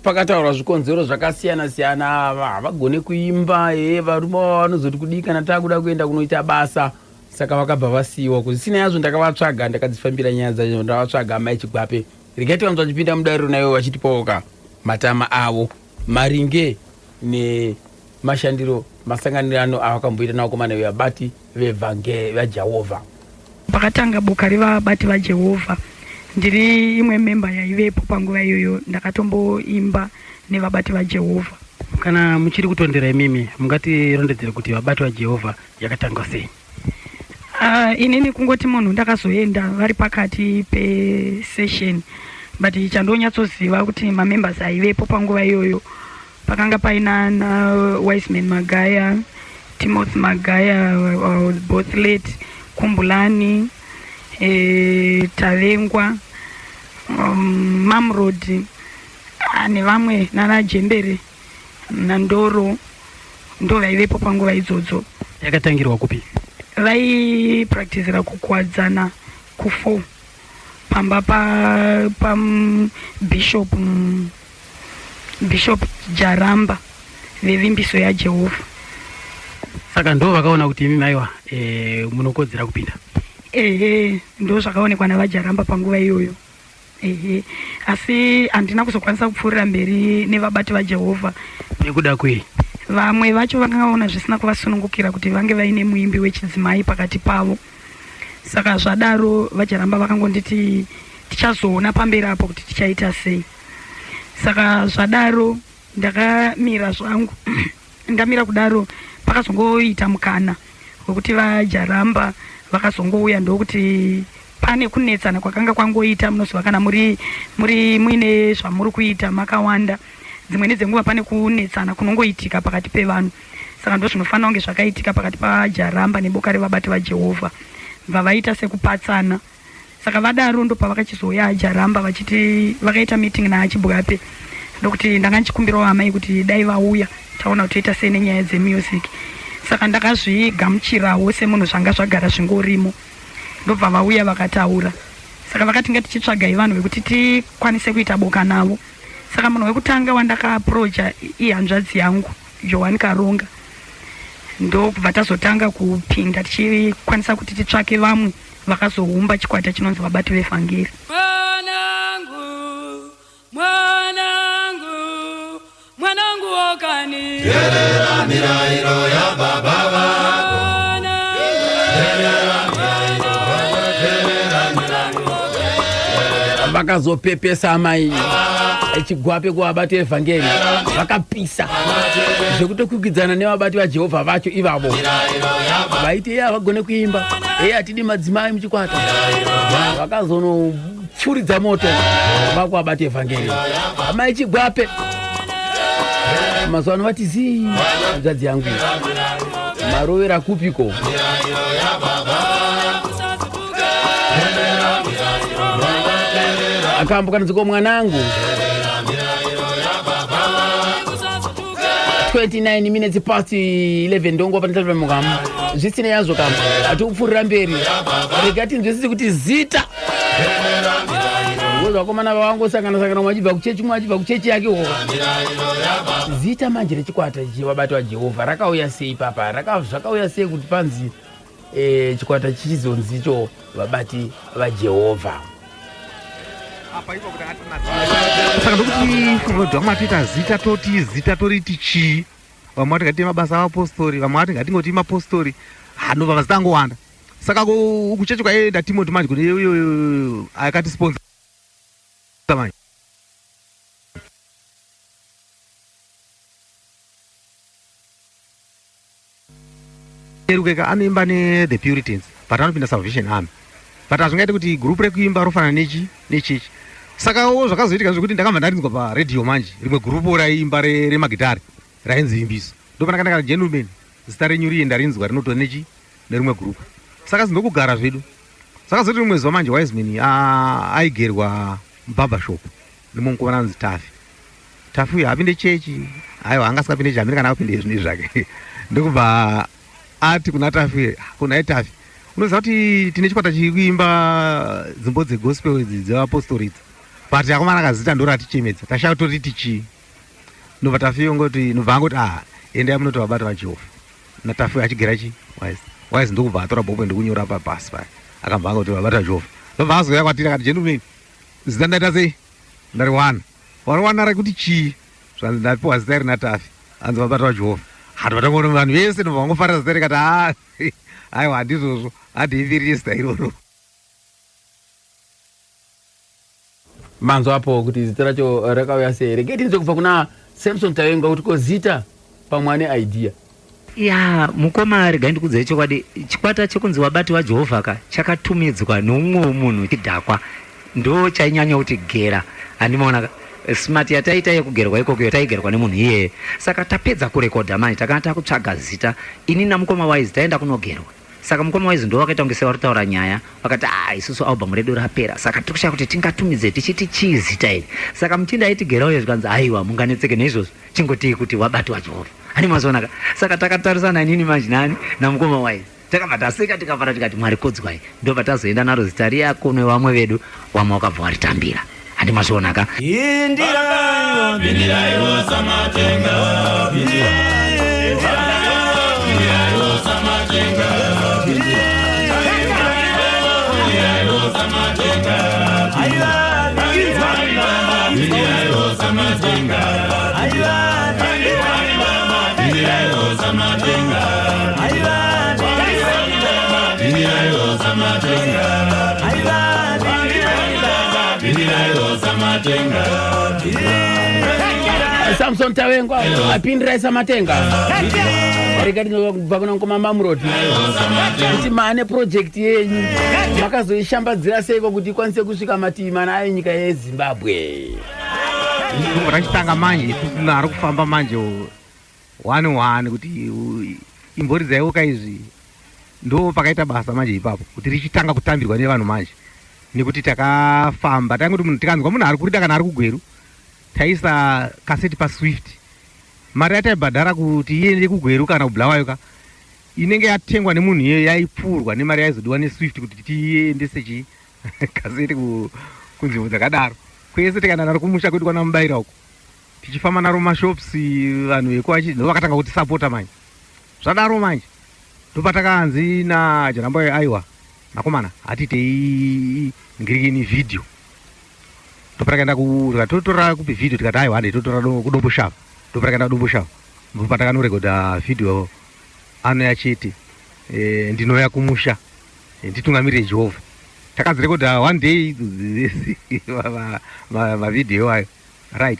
Pakataurwa zvikonzero zvakasiyana siyana havagone kuimba e varume vavo vanozoti kudii kana takuda kuenda kunoita basa saka vakabva vasiyiwa kuzisina yazvo ndakavatsvaga ndakadzifambira nyaya dzacho ndavatsvaga amai chigwape regai tivanzwa vachipinda mudariro naivo vachitipawoka matama avo maringe nemashandiro masanganirano avakamboita navakomana vevabati vevhangeri vajehovha Pakatanga boka revabati vaJehovha, ndiri imwe memba yaivepo panguva iyoyo, ndakatomboimba nevabati vaJehovha. Kana muchiri kutondera imimi, mungatirondedzere kuti vabati vaJehovha yakatangwa sei? Uh, inini kungoti munhu ndakazoenda vari pakati pesession but chandonyatsoziva kuti mamembers aivepo panguva iyoyo Pakanga paina na Wiseman Magaya, Timothy Magaya, both late, Kumbulani, eh, Tavengwa, um, Mamrod ah, nevamwe nana Jembere naNdoro ndo vaivepo panguva idzodzo. Yakatangirwa kupi? Vaipracticira kukuwadzana ku4 pamba pa, pa bishop Bishop Jaramba vevimbiso yaJehovha. Saka ndo vakaona kuti imi maiwa e, munokodzera kupinda. Ehe, ndo zvakaonekwa navaJaramba panguva iyoyo. Ehe, asi handina kuzokwanisa kupfuurira mberi nevabati vaJehovha. Nekuda kwei? Vamwe vacho vakanga vaona zvisina kuvasunungukira kuti vange vaine muimbi wechidzimai pakati pavo. Saka zvadaro vaJaramba vakangonditi tichazoona pamberi apo kuti tichaita sei. Saka zvadaro ndakamira zvangu ndamira kudaro pakazongoita mukana wekuti vajaramba vakazongouya ndokuti pane kunetsana kwakanga kwangoita munoziva kana muri muri muine zvamuri kuita makawanda dzimweni dzenguva pane kunetsana kunongoitika pakati pevanhu saka ndozvinofanira kunge zvakaitika pakati pajaramba neboka revabati vajehovha bva vaita sekupatsana Saka vadaro ndopavakachizouya ajaramba vachiti vakaita meeting naachibwape ndokuti ndanga ndichikumbirawo amai kuti dai vauya taona kuti toita sei nenyaya dzemusic saka ndakazvigamuchirawo semunhu zvanga zvagara zvingorimo ndobva vauya vakataura saka vakati ngatichitsvagai vanhu vekuti tikwanise kuita boka navo saka munhu wekutanga wandakaaprocha ihanzvadzi yangu Johani Karonga ndokubva tazotanga kupinda tichikwanisa kuti titsvake vamwe vakazoumba chikwata chinonzi vabati vevhangeri. Mwanangu, mwanangu, mwanangu wokani. Terera mirayiro yababa vako. Vakazopepesa amai echigwape kuvabati vevhangeri vakapisa zvekutokwikwidzana nevabati vajehovha vacho ivavo vaiti iye havagone kuimba eye hatidi madzimai muchikwata vakazonopfuridza moto vakuvabati evhangeri amai chigwape mazuva ano vati zii hanzvadzi yangu marovera kupiko akambo kanonzi ko mwanangu 29 minutes past 11 ndonguva panotamba mukamu zvisina yazvo kamu hatikupfuurira mberi rega tinzwisise kuti zita Ngozi vakomana vavangosangana sangana umwe achibva kuchechi umwe achibva kuchechi yake uko zita manje rechikwata chevabati vajehovha rakauya sei papa zvakauya sei kuti panzi eh, chikwata chichizonzi icho vabati vajehovha saka ndokuti vamwe vatoita zita toti zita toriti chii vamwe vati ngatiite mabasa avapostori vamwe vati ngatingoti mapostori hanova mazita angowanda saka kuchechi kwaienda timoti manje kune uyo akati sponsor manje Rukeka anoimba nethe Puritans but anopinda Salvation Army but hazvingaite kuti group rekuimba rofanana nechi nechechi saka wo zvakazoitika zvekuti ndakabva ndarinzwa paradio manje rimwe group raiimba remagitare rainzi imbiso ndopandakandakana gentleman. Zita renyu riye ndarinzwa rinotori nechi nerimwe group. Saka zindokugara zvedu. Saka zoti rimwe zuva manje Wiseman aigerwa mubarber shop nemumwe mukomana anonzi Tafi. Tafi uyu haapinde chechi, aiwa anga asingapinde chechi, hamene kana akupinde zvinhu izvi zvake. Ndokubva ati kuna Tafi, kuna Tafi, unoziva kuti tine chikwata chiri kuimba dzimbo dzegospel idzi dzevapostori idzi, but akomana kazita ndoratichemedza, tashaya toriti chii. Ndobva Tafi ongoti, ndobva angoti ah, endai munoti vabati vaJehovha. NaTafi achigera chi Wise. Wise ndokubva atora bhopo ndokunyora pabhasi paya. Akabva angoti vabati vaJehovha. Ndobva azouya kwatiri akati gentlemen, zita ndaita sei? Ndariwana. Wariwana rekuti chii? Zvanzi ndapiwa zita iri naTafi. Hanzi vabati vaJehovha. Hati vatangoona vanhu vese ndobva vangofarira zita rikati ah, aiwa handizvozvo, handiiviriri zita iroro. Manzwa apo kuti zita racho rakauya sei. Regai tinzwe kubva kuna Samson Tavengwa kuti ko zita pamwe ane idea. Ya mukoma regai ndikuudzei chokwadi chikwata chekunzi wabati waJehovha ka chakatumidzwa neumwewo munhu chidhakwa ndo chainyanya kuti gera handimaona ka smart yataita yekugerwa ikoko taigerwa nemunhu iyeye saka tapedza kurekodha manje takanga takutsvaga zita ini namukoma wise taenda kunogerwa Saka mukoma waizi ndiwo wakaita kunge sevari kutaura nyaya vakati ah isusu album redu rapera saka tiri kushaya kuti tingatumidze tichiti chii zita iri. Saka muchinda aitigera uye zvikanzi aiwa munganetseke neizvozvo chingotii kuti wabati waJehovha. Ani mazoona ka? Saka takatarisana inini manje nani namukoma waizi. Takabva taseka tikafara tikati Mwari kudzwai. Ndobva tazoenda naro zita riya kune vamwe vedu vamwe vakabva varitambira. Handi mazviona ka? Pindiraiwo, pindiraiwo samatenga, pindiraiwo samatenga, pindiraiwo samatenga, pindiraiwo samatenga, pindiraiwo samatenga, pindiraiwo samatenga. Samson Tavengwa apindirai Samatenga rega tinobva kuna mukoma Mamrod kuti maane project yenyu makazoishambadzira seiko kuti ikwanise kusvika mativi mana ayo nyika yeZimbabwe. Rachitanga manje isusu naro kufamba manje one one kuti imboridzaiwo kaizvi ndo pakaita basa manje ipapo kuti richitanga kutambirwa nevanhu manje nekuti takafamba taingoti munhu tikanzwa munhu ari kurida kana ari kugweru taisa kaseti paswift mari yataibhadhara kuti iende kugweru kana kubulawayo ka inenge yatengwa nemunhu iyeyo yaipfuurwa nemari yaizodiwa neswift kuti tiendese chii kaseti kunzvimbo dzakadaro kwese tikaenda naro kumusha kwedu kwanamubaira uko tichifamba naro mashops vanhu veko ndovakatanga kutisapota manje Zvadaro manje ndopatakanzi naJaramboyo aiwa vakomana hatitei ngirikini video ndopatakaenda totora kupi video tikati aiwa hande totora kudomboshava ndopatakaenda kudomboshava ndopatakanorekodha video anoya chete e, ndinoya kumusha e, nditungamirire Jehovha takadzirekodha one day mavideo ayo right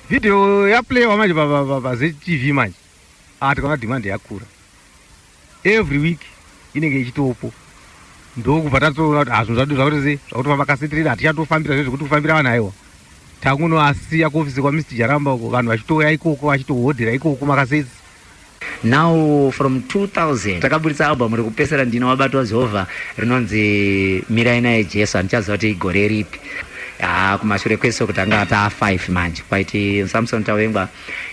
video yaplayiwa manje paZTV manje ah tikaona demand yakura every week inenge ichitopo ndokubva tatoona kuti ah zvinhu zvadu zvakuti sei zvakutofamba kaseti redu hatichatofambira zve zvekuti kufambira vanhu aiwa takunoasiya kuofisi kwaMr Jaramba uko vanhu vachitouya ikoko vachitohodhera ikoko makaseti. Now from 2000 takaburitsa album rekupesera ndina wabatwa Jehovha rinonzi Mirai naye Jesu handichaziva kuti igore ripi haa kumashure kwese kuti anga taa 5 manje kwaiti Samson Tawengwa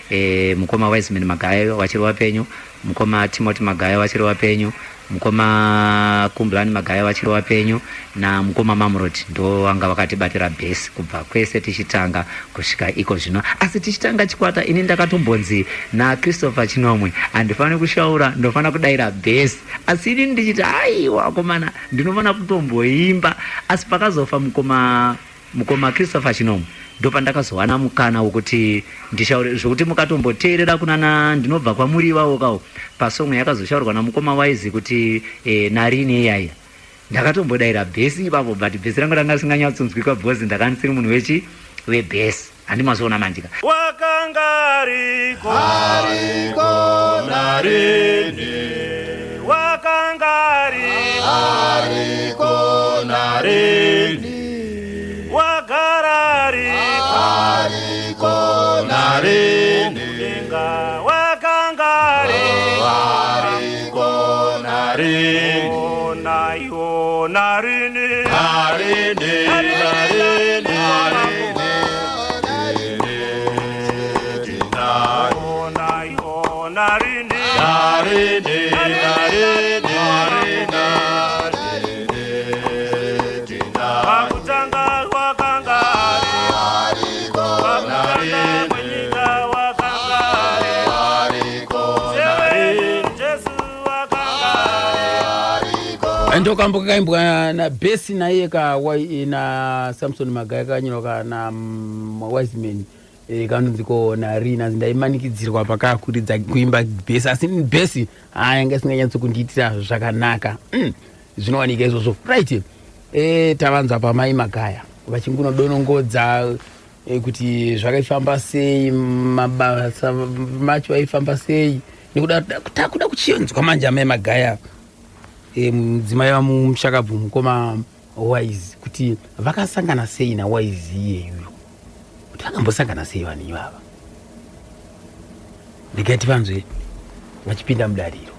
e, mukoma Wiseman Magayo vachiri vapenyu mukoma Timothy Magayo vachiri vapenyu mukoma Kumblani Magayo vachiri vapenyu namukoma Mamrod ndo vanga vakatibatira bhesi kubva kwese tichitanga kusvika iko zvino asi tichitanga chikwata ini ndakatombonzi naChristopher Chinomwe handifaniri kushaura ndofanira kudaira bhesi asi ini ndichiti aiwa akomana ndinofanira kutomboimba asi pakazofa mukoma Mukoma Christopher Chinomwe ndopandakazowana mukana wekuti ndishaure zvekuti mukatomboteerera kunana ndinobva kwamuri ivavo kawo pasong yakazoshaurwa namukoma Wise kuti eh, narini iyaiya ndakatombodaira bhesi ipapo but bhesi rangu ranga risinganyatsonzwikwa because ndanga ndisiri munhu wechi webhesi handi mazoona manje ka Wakanga ariko ariko narini wakanga ariko ariko narini wagara ariko ariko narini mudenga wakanga ariko Tinaiwo narini narini narini narini Tinaiwo narini narini narini narini Pakutanga wakanga ariko Pakutanga kwenyika wakanga ariko Sewedu Jesu wakanga Ndokambo kakaimbwa nabhesi naiye ka na Samson Magaya kakanyorwa ka na Wiseman kanonzi ko narina ndaimanikidzirwa pakakuridza kuimba bhesi, asi bhesi haya yanga isinganyatso kundiitira zvakanaka. Zvinowanika izvozvo, right. Tavanzwa pamai Magaya vachingunodonongodza kuti zvakaifamba sei, mabasa macho aifamba sei, nekuda takuda kuchinzwa manje amai Magaya, mudzimai vamushakabvu mukoma Wise, kuti vakasangana sei naWise iyeyuyo, kuti vakambosangana sei vanhu ivava. Regai tivanzwe vachipinda mudariro.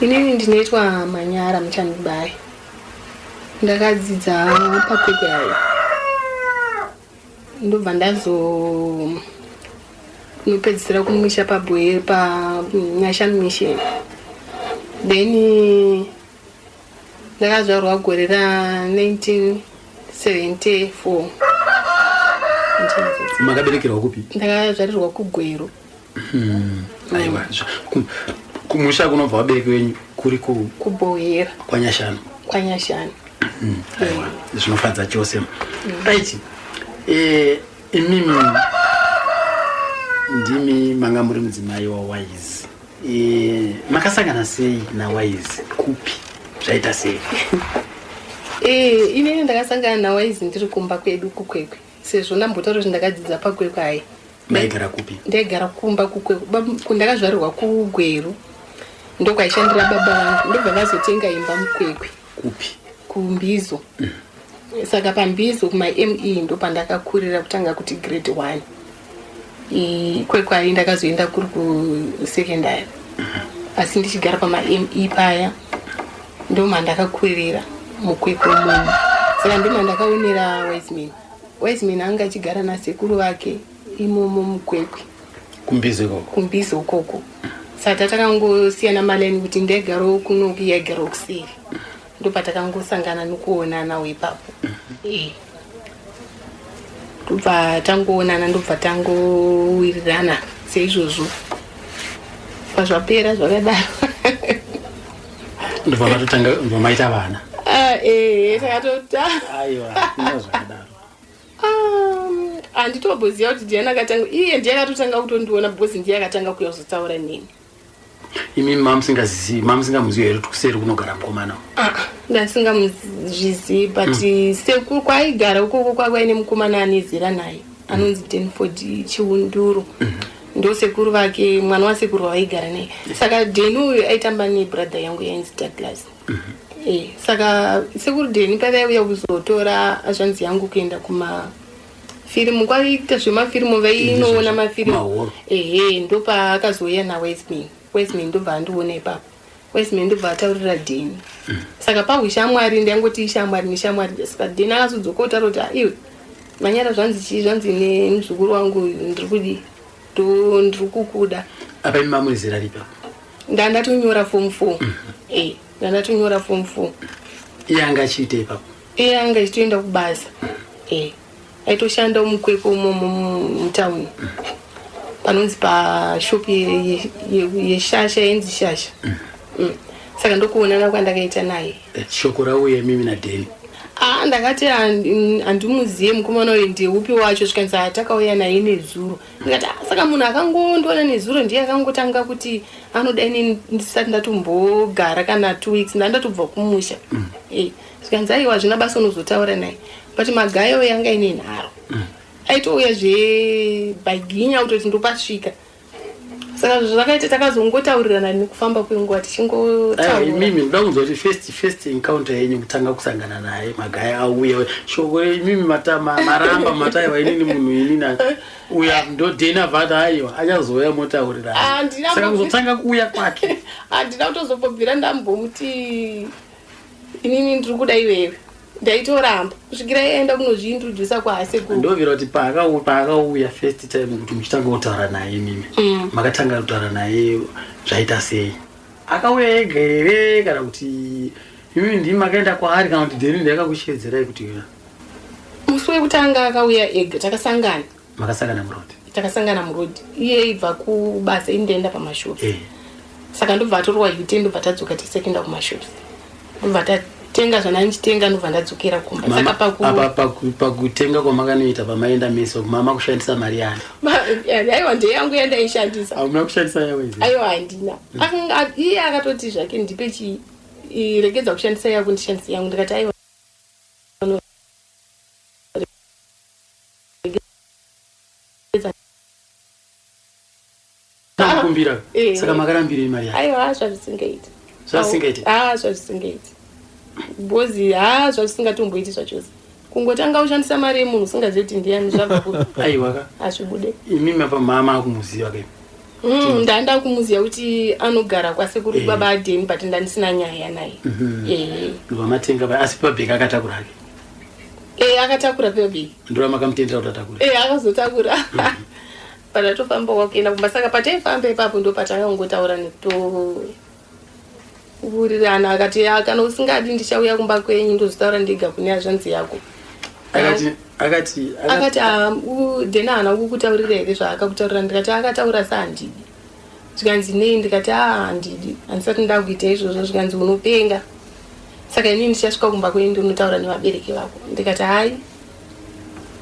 Inini ndinoitwa Manyara Muchandibai. Ndakadzidza paKwekwe ayo, ndobva ndazo nopedzisira kumusha paBoe paNyashanu Mission. Then ndakazvarwa gore ra1974. Makaberekerwa kupi? Ndakazvarirwa kuGweru. Aiwa, kumusha kunobva vabereki venyu kuri ku KuBohera. KwaNyashanu. KwaNyashanu. Aiwa, zvinofadza chose. Right, imimi ndimi manga muri mudzimai waWise. Makasangana sei naWise, kupi, zvaita sei? Inini ndakasangana naWise ndiri kumba kwedu kuKwekwe, sezvo ndambotaura kuti ndakadzidza paKwekwe hai. Maigara kupi? Ndaigara kumba kuKwekwe. Ndakazvarirwa kuGweru, ndokwaishandira baba vangu, ndobva vazotenga imba muKwekwe. Kupi? KuMbizo. Saka paMbizo kumaME ndopandakakurira kutanga kuti grade 1. Kwekwe ndakazoenda kuri kusekendari, asi ndichigara pamaME paya ndomandakakurira muKwekwe mumu. Saka ndomandakaonera Wiseman. Wiseman anga achigara nasekuru vake imomo muKwekwe. KuMbizo ikoko? KuMbizo ukoko. Saka takangosiyana malaini kuti ndaigarawo kunoku, iye aigarawo kuseri, ndopatakangosangana nokuonanawo ipapo. Ndobva tangoonana, ndobva tangowirirana seizvozvo, pazvapera zvakadaro. Ndobva matotanga, ndobva maita vana? Ah, takatota. Aiwa, hakuna zvakadaro. Handitomboziva kuti ndiani akatanga. Iye ndiye akatotanga kutondiona, because ndiye akatanga kuuya kuzotaura neni. Imi mamusingazivi, mamusingamuzivi here kuti kuseri kunogara mukomana? Ah, ndasingamuzvizivi, but sekuru kwaaigara ukoko kwakwaine mukomana ane zera naye anonzi Denford Chiunduro, ndo sekuru vake, mwana wasekuru wavaigara naye. Saka Deni uyu aitamba nebrother yangu yainzi Douglas. Saka sekuru Deni pavaiuya kuzotora zvanzi yangu kuenda kumafirimu kwaiita zvemafirimu, vainoona mafirimu. Mahoro. Ehe, ndopaakazouya naWesman. Wesman ndobva andiona ipapo. Wesman ndobva ataurira Deni. Saka paushamwari, ndaingoti ishamwari neshamwari. Saka Deni akazodzoka otaura kuti, "Ah, iwe Manyara, zvanzi chii, zvanzi nemuzukuru wangu uyu, ndiri kudii, ndiri kukuda." Apa imi mamuri zera ripi? Ndandatonyora form 4. Ndandatonyora form 4. Iye anga achiita ipapo? Iye anga achitoenda kubasa. Aitoshanda muKwekwe umomo mutauni, panonzi pashopu yeShasha, yenzi Shasha. Saka ndokuonana kwandakaita naye. Shoko rauya imimi naDeni? Ah, ndakati handimuziye mukomana uyu, ndeupi wacho? Zvikanzi, "Ah, takauya naye nezuro." Ndikati, "Ah, saka munhu akangondiona nezuro ndiye akangotanga kuti anoda inini ndisati ndatombogara kana 2 weeks, ndandatobva kumusha?" Zvikanzi, "Aiwa, hazvina basa, unozotaura naye." But Magayo yanga ine nharo, aitouya zvebhaginya kutoti ndopasvika. Saka zvakaita takazongotaurirana nekufamba kwenguva tichingotaura. Imimi ndoda kunzwa kuti first first encounter yenyu kutanga kusangana naye magaya auya shoko imimi matama maramba mataiwa inini munhu inini uya ndodhena vhata aiwa achazouya motaurirana Handina saka kuzotanga kuuya kwake handina kutozombobvira ndambomuti inini ndiri kuda iwewe ndaitoramba kusvikira yaenda kunozviintrodusa kwaasekuru ndovira kuti paakauya first time kuti muchitanga kutaura naye imimi mm. makatanga kutaura naye zvaita sei akauya ega here kana kuti imimi ndimi makaenda kwaari kana kuti dheni ndayakakushedzerai kuti musi wekutanga akauya ega takasangana makasangana muroad takasangana muroad iye ibva kubasa ini ndaenda pamashops eh. saka ndobva atorwa ute ndobva tadzoka tese kuenda kumashops ndobva tatenga zvandandichitenga ndobva ndadzokera kumba saka paku pakutenga kwamakanoita pamaenda meso mama kushandisa mari yani aiwa ndeyangu yandaishandisa hamuna kushandisa yawo aiwa handina mm. iye akatoti zvake ndipe chii regedza kushandisa yako ndishandise yangu ndikati aiwa kumbira eh. saka makarambirei mari yake aiwa zvazvisingaiti zvazvisingaiti ah zvazvisingaiti bhozi ha zvazvisingatomboiti zvachose kungotanga ushandisa mari yemunhu usingazivi kuti ndiyani zvabva kupi aiwa ka hazvibude imimi apa mama akumuziva ka mm, ndanda kumuziva kuti anogara kwasekuru eh. baba adeni but ndandisina nyaya naye mhm. eh. ndobva asi pabheka akatakura hake Eh, akatakura pebhegi ndoramakamutendera kuti atakure eh, akazotakura mm. patatofamba wakuenda kumba saka pataifamba ipapo ndo patangangotaura nekutowirirana akati ah, kana usingadi ndichauya kumba kwenyu ndozotaura ndega kune hazvanzi yako akati akati akati ah, dena haana kukutaurira here zvaakakutaurira ndikati akataura sahandidi zvikanzi nei ndikati a ah, handidi handisati ndakuita izvozvo zvikanzi unopenga saka inini ndichasvika kumba kwenyu ndinotaura nevabereki vako ndikati hai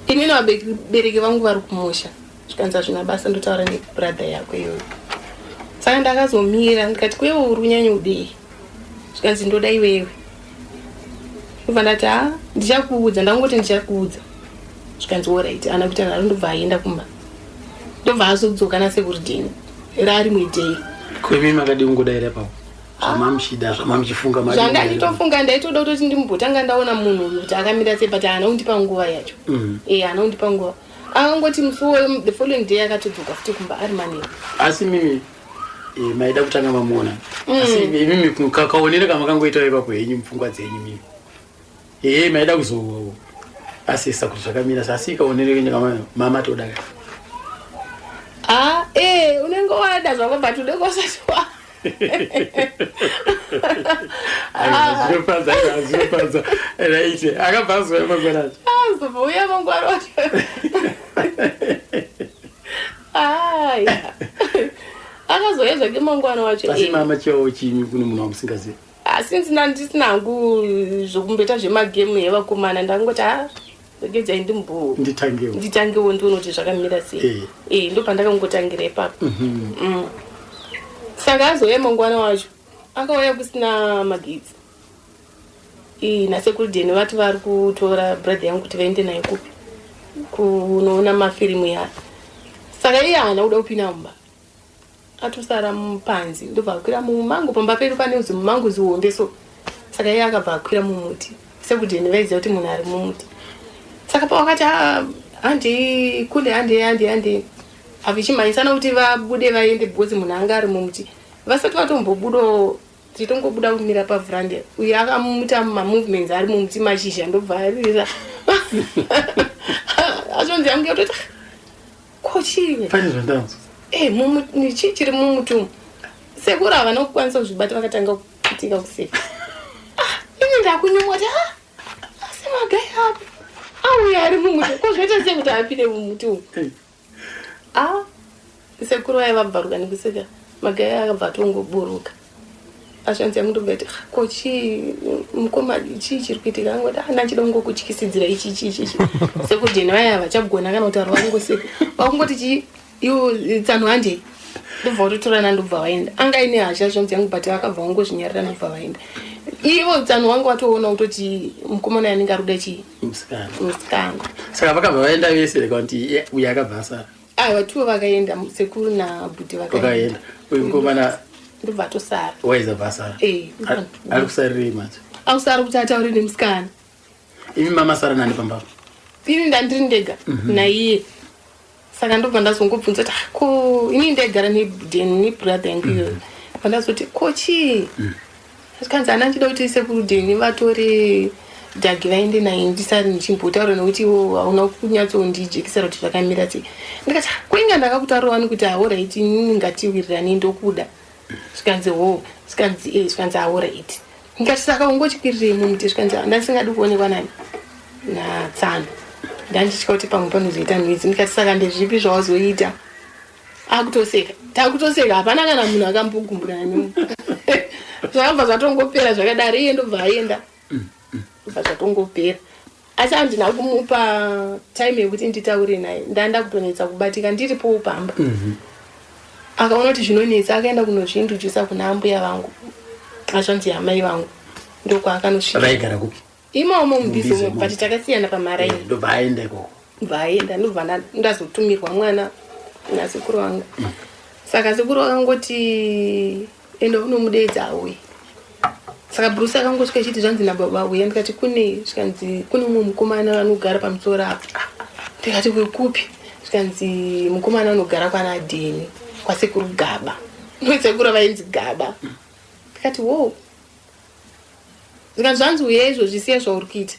inini vabereki vangu vari kumusha zvikanzi hazvina basa ndotaura nebrother yako iyoyo saka ndakazomira ndikati kwewe uri kunyanya udei zvikanzi ndoda iwewe ndobva ndati ha ndichakuudza ndangoti ndichakuudza zvikanzi orit ana kuita nharo ndobva aenda kumba ndobva azodzoka nasekuru deni rarimwe day kwemi makadii kungodaira ipapo zvamamuchida zvamamuchifunga zvanga nditofunga ndaitoda kutoti ndimbotanga ndaona munhu uyu kuti akamira sei but haana kundipa nguva yacho mm. e haana kundipa nguva akangoti musi uwoyo the following day akatodzoka futi kumba ari manheru asi mimi eh, maida kutanga mamuona mm. asi imimi kaonero kamakangoita ipapo henyu mupfungwa dzenyu mimi ee maida kuzo asesa kuti zvakamira asi kaonero kenyu kama mama toda ka ah eh unenge wada zvako but unenge usati wa zvinofadza zvinofadza right akabva azouya mangwana acho azobva mangwana acho aya akazouya zvake mangwana wacho asi mama chivawo chimi kune munhu wamusingazivi asi ndisina ndisina hangu zvokumboita zvemagemu evakomana ndangoti a regedzai ndimbo nditangewo nditangewo ndione kuti zvakamira sei eh. eh ndopandakangotangira ipapo mm -hmm. mm. saka azouya mangwana wacho akauya kusina magetsi nasekuru deni vati vari kutora brother yangu kuti vaende naye kupi kunoona mafirimu ya saka iye haana kuda kupinda mumba atosara mupanzi ndobva akwira mumango pamba pedu pane zimumango zihombe so saka iye akabva akwira mumuti sekuti ende vaiziva kuti munhu ari mumuti saka pawakati ah, handi kule handi handi handi avichimhanyisana kuti vabude vaende because munhu anga ari mumuti vasati vatombobudawo tichitongobuda kumira pavhurande uyo akamuta mamovements ari mumuti mashizha ndobva arira azvonzi yangu yatoti ko chii pane zvandanzwa eh chii chiri mumuti umu sekuru havana kukwanisa kuzvibata vakatanga kuitika kuseka ah, ini ndakunyumwa kuti ah, asi magai api auya ari mumuti ko zvaita sei kuti apinde mumuti umu eh. ah sekuru vaiva vabvaruka nekuseka magai akabva atongoburuka ashanzi yangu ndobva ati ah, ko chii mukoma chii chiri kuitika angoti ah ndachida kungokutyisidzira ichi ichi ichi ichi sekuru jeni vaya havachagona kana kutaura vakungoseka vakungoti chii iwo tsano handei ndobva watotorana ndobva vaenda anga aine hasha zvanzi yangu but vakabva vangozvinyarira ndobva vaenda ivo tsano wangu watoona kutoti mukomana yanenge ari kuda chii musikana musikana saka vakabva vaenda vese reka kuti uyo akabva asara Aiwa, tuwo vakaenda, sekuru nabhudhi vakaenda. Vakaenda. Uyu mukomana Ndobva atosara. Waiza bva asara? Eh. Ari kusarirei manje? Ausara kuti ataure nemusikana. Imi mamasara nani pamba? Ini ndandiri ndega naiye. Saka ndobva ndazongobvunza kuti, "Ah, ko ini ndaigara nebrother yangu iyoyo." Pandazoti, "Ko chii?" Zvikanzi, "Hana ndichida kuti sekuru Deni vatore Dhagi vaende naye, ndisari ndichimbotaura nekuti iwo hauna kunyatsondijekesera kuti zvakamira sei." Ndikati, "Ah, kuinga ndakakutaura wani kuti alright, inini ngatiwirirani, ndokuda." Zvikanzi, "Ho." Zvikanzi, "E." Zvikanzi, "Alright." Ndikati, "Saka ungochikwirirei mumuti?" Zvikanzi, "Ndandisingadi kuonekwa nani natsano, ndandichitya kuti pamwe panozoita noise." Ndikati, "Saka ndezvipi zvawazoita?" Akutoseka, takutoseka, hapana kana munhu akambogumburana nemunhu. Zvakabva zvatongopera zvakadaro. Iye ndobva aenda, bva zvatongopera. Asi handina kumupa time yekuti nditaure naye. Ndanda kutonetsa kubatika ndiripo pamba. Akaona kuti zvinonetsa, akaenda kunozviintrodusa kuna ambuya vangu, azvanzi amai vangu, ndokwaakanosvika. Vaigara kupi? Imomo muMbizo. Mumbizo imomo. But takasiyana pamaraini. Ndobva aenda ikoko. Ndobva aenda, ndobva ndazotumirwa mwana nasekuru vangu. Saka sekuru vakangoti, "Enda unomudeedza auye." Saka Bruce akangosvika achiti, "Zvanzi nababa auya." Ndikati, "Kune?" Zvikanzi, "Kune umwe mukomana anogara pamusoro apo." Ndikati, "Wekupi?" Zvikanzi, "Mukomana anogara kwana Dheni, kwasekuru Gaba." Sekuru vainzi Gaba. Ndikati, "Wo." Zvikanzi, "Zvanzi uya izvozvi, siya zvauri kuita."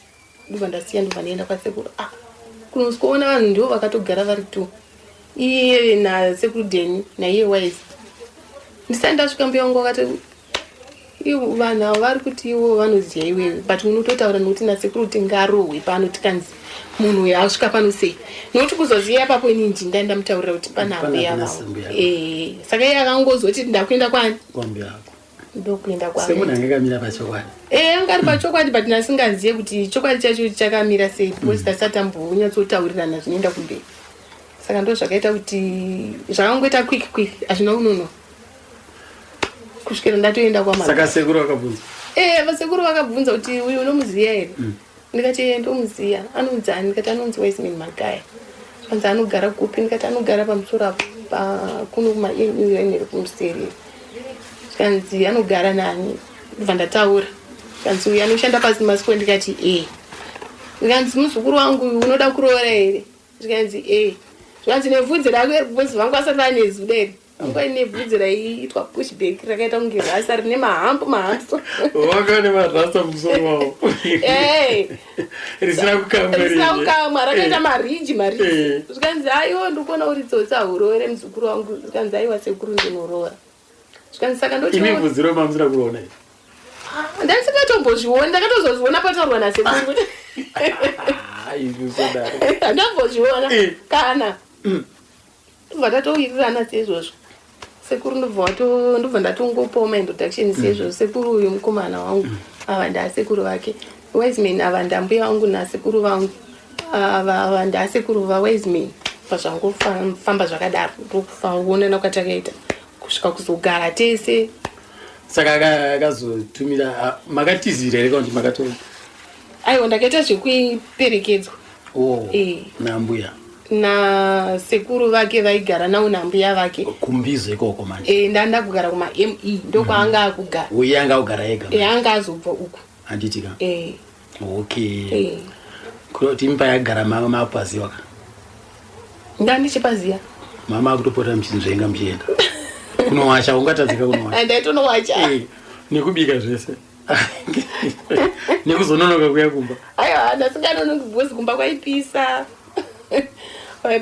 Ndobva ndasiya, ndobva ndaenda kwasekuru. Ah, kunosvikoona vanhu ndivo vakatogara vari two, iye nasekuru Dheni naiye Wise. Ndisati ndasvika, mbuya vangu vakati, "Ivo vanhu ava vari kuti ivo vanoziva iwewe, but unototaura nokuti nasekuru tingarohwe pano tikanzi munhu uyu asvika pano sei." Nokuti kuzoziva ipapo, inini ndinda ndamutaurira kuti pana Pana ambuya pana vavo. mbuya. Saka iye akangozoti, "Ndakuenda kwani?" Kwambuya ako. Ndokuenda kwavo. Semunhu anga akamira pachokwadi. Eh, anga ari pachokwadi, but nasingazive kuti chokwadi chacho chakamira sei, because tasati tambonyatsotaurirana zvinoenda kumberi. Saka ndo zvakaita kuti zvakangoita quick quick, hazvina kunonoka kusvikira ndatoenda kwama. Saka sekuru vakabvunza? Eh, vasekuru vakabvunza kuti, "Uyu unomuziya here?" Ndikati, "Eh, ndomuziya." "Anonzi ani?" Ndikati, "Anonzi Wiseman Magaya." Zvanzi, "Anogara kupi?" Ndikati, "Anogara pamusoro apo, kuno kumaenere kumuseri." Zvikanzi, "Anogara nani?" Ndobva ndataura. Zvikanzi, "Uyu anoshanda pasi masiko?" Ndikati, "E." Zvikanzi, "Muzukuru wangu uyu, unoda kuroora here?" Zvikanzi, "E." Zvikanzi, "Nebvudzi rako iri?" Because vangu vasati vane zuda iri, nguva ine bvudzi raiitwa pushback, rakaita kunge rasta, rine mahambu mahambu. Wanga nemarasta musoro wavo? Risina kukamwa. Risina kukamwa, rakaita mariji mariji. Zvikanzi, "Aiwa, ndikuona uri tsotsi, hauroore muzukuru wangu." Zvikanzi, "Aiwa sekuru, ndinoroora." Zvikanzi, "Saka ndoti." Imi bvudzi romamusina kuroona iri? Ndandisingatombozvioni, ndakatozozviona pataurwa nasekuru kuti Hai, usodaro. Handambozviona kana. Ndobva tatowirirana seizvozvo. Sekuru ndobva ndatongopawo maintroduction seizvozvo: "Sekuru, uyu mukomana wangu, ava ndaasekuru vake Wiseman, ava ndambuya vangu nasekuru vangu, ava ndaasekuru vaWiseman." Bva zvangofamba zvakadaro, ndokuonana kwatakaita kusvika kuzogara tese. Saka akazotumira, ah, makatizira here kana kuti makato? Aiwa, ndakaita zvekuperekedzwa. Oh, Eh. nambuya? Nasekuru vake vaigara navo nambuya vake. Kumbizo ikoko manje? E, ndanda kugara kuma-me, ndokwaanga akugara. Uye anga akugara ega? E, anga azobva uku. Handiti ka? E. Okay. E. Kuti imba yagara mama mapaziwa ka? Ndandichipaziya. Mama akutopota muchinzvenga muchienda kunowacha, ungatadzika kunowacha? Ndaitonowacha. Eh, nekubika zvese nekuzononoka kuya kumba. Aiwa, ndasinganonoki because kumba kwaipisa,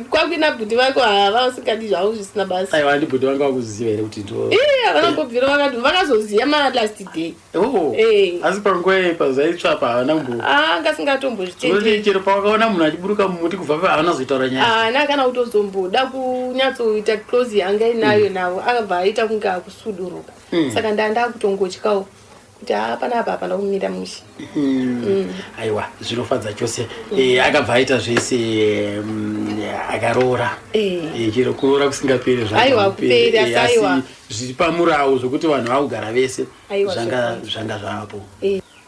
kwakuina bhuti vako hava usingadi zvavo zvisina basa. Aiwa, andibhuti vanga vakuziva here kuti ndo? Iye, vanongobvira vakati vakazoziva malast day. Oh, Eh. asi panguva iyi pazaitsvapa havana kumbo Anga Unoti singatombozvitenderi. Chero pawakaona munhu achiburuka mumuti kubva pa, havana zoitaura nyaya? Haana kana kutozomboda kunyatsoita close yanga inayo navo, akabva aita kunge akusuduruka. Saka ndanda kutongotyawo kuti haa, panapa hapana kumira mushe. Aiwa, zvinofadza chose. Akabva aita zvese, akaroora. Chero kuroora kusingaperi zvanga Aiwa, kuperi. kuperi, asi aiwa. Zviri pamurau zvokuti vanhu vakugara vese. Aiwa, Zvanga zvakanaka. zvanga zvapo.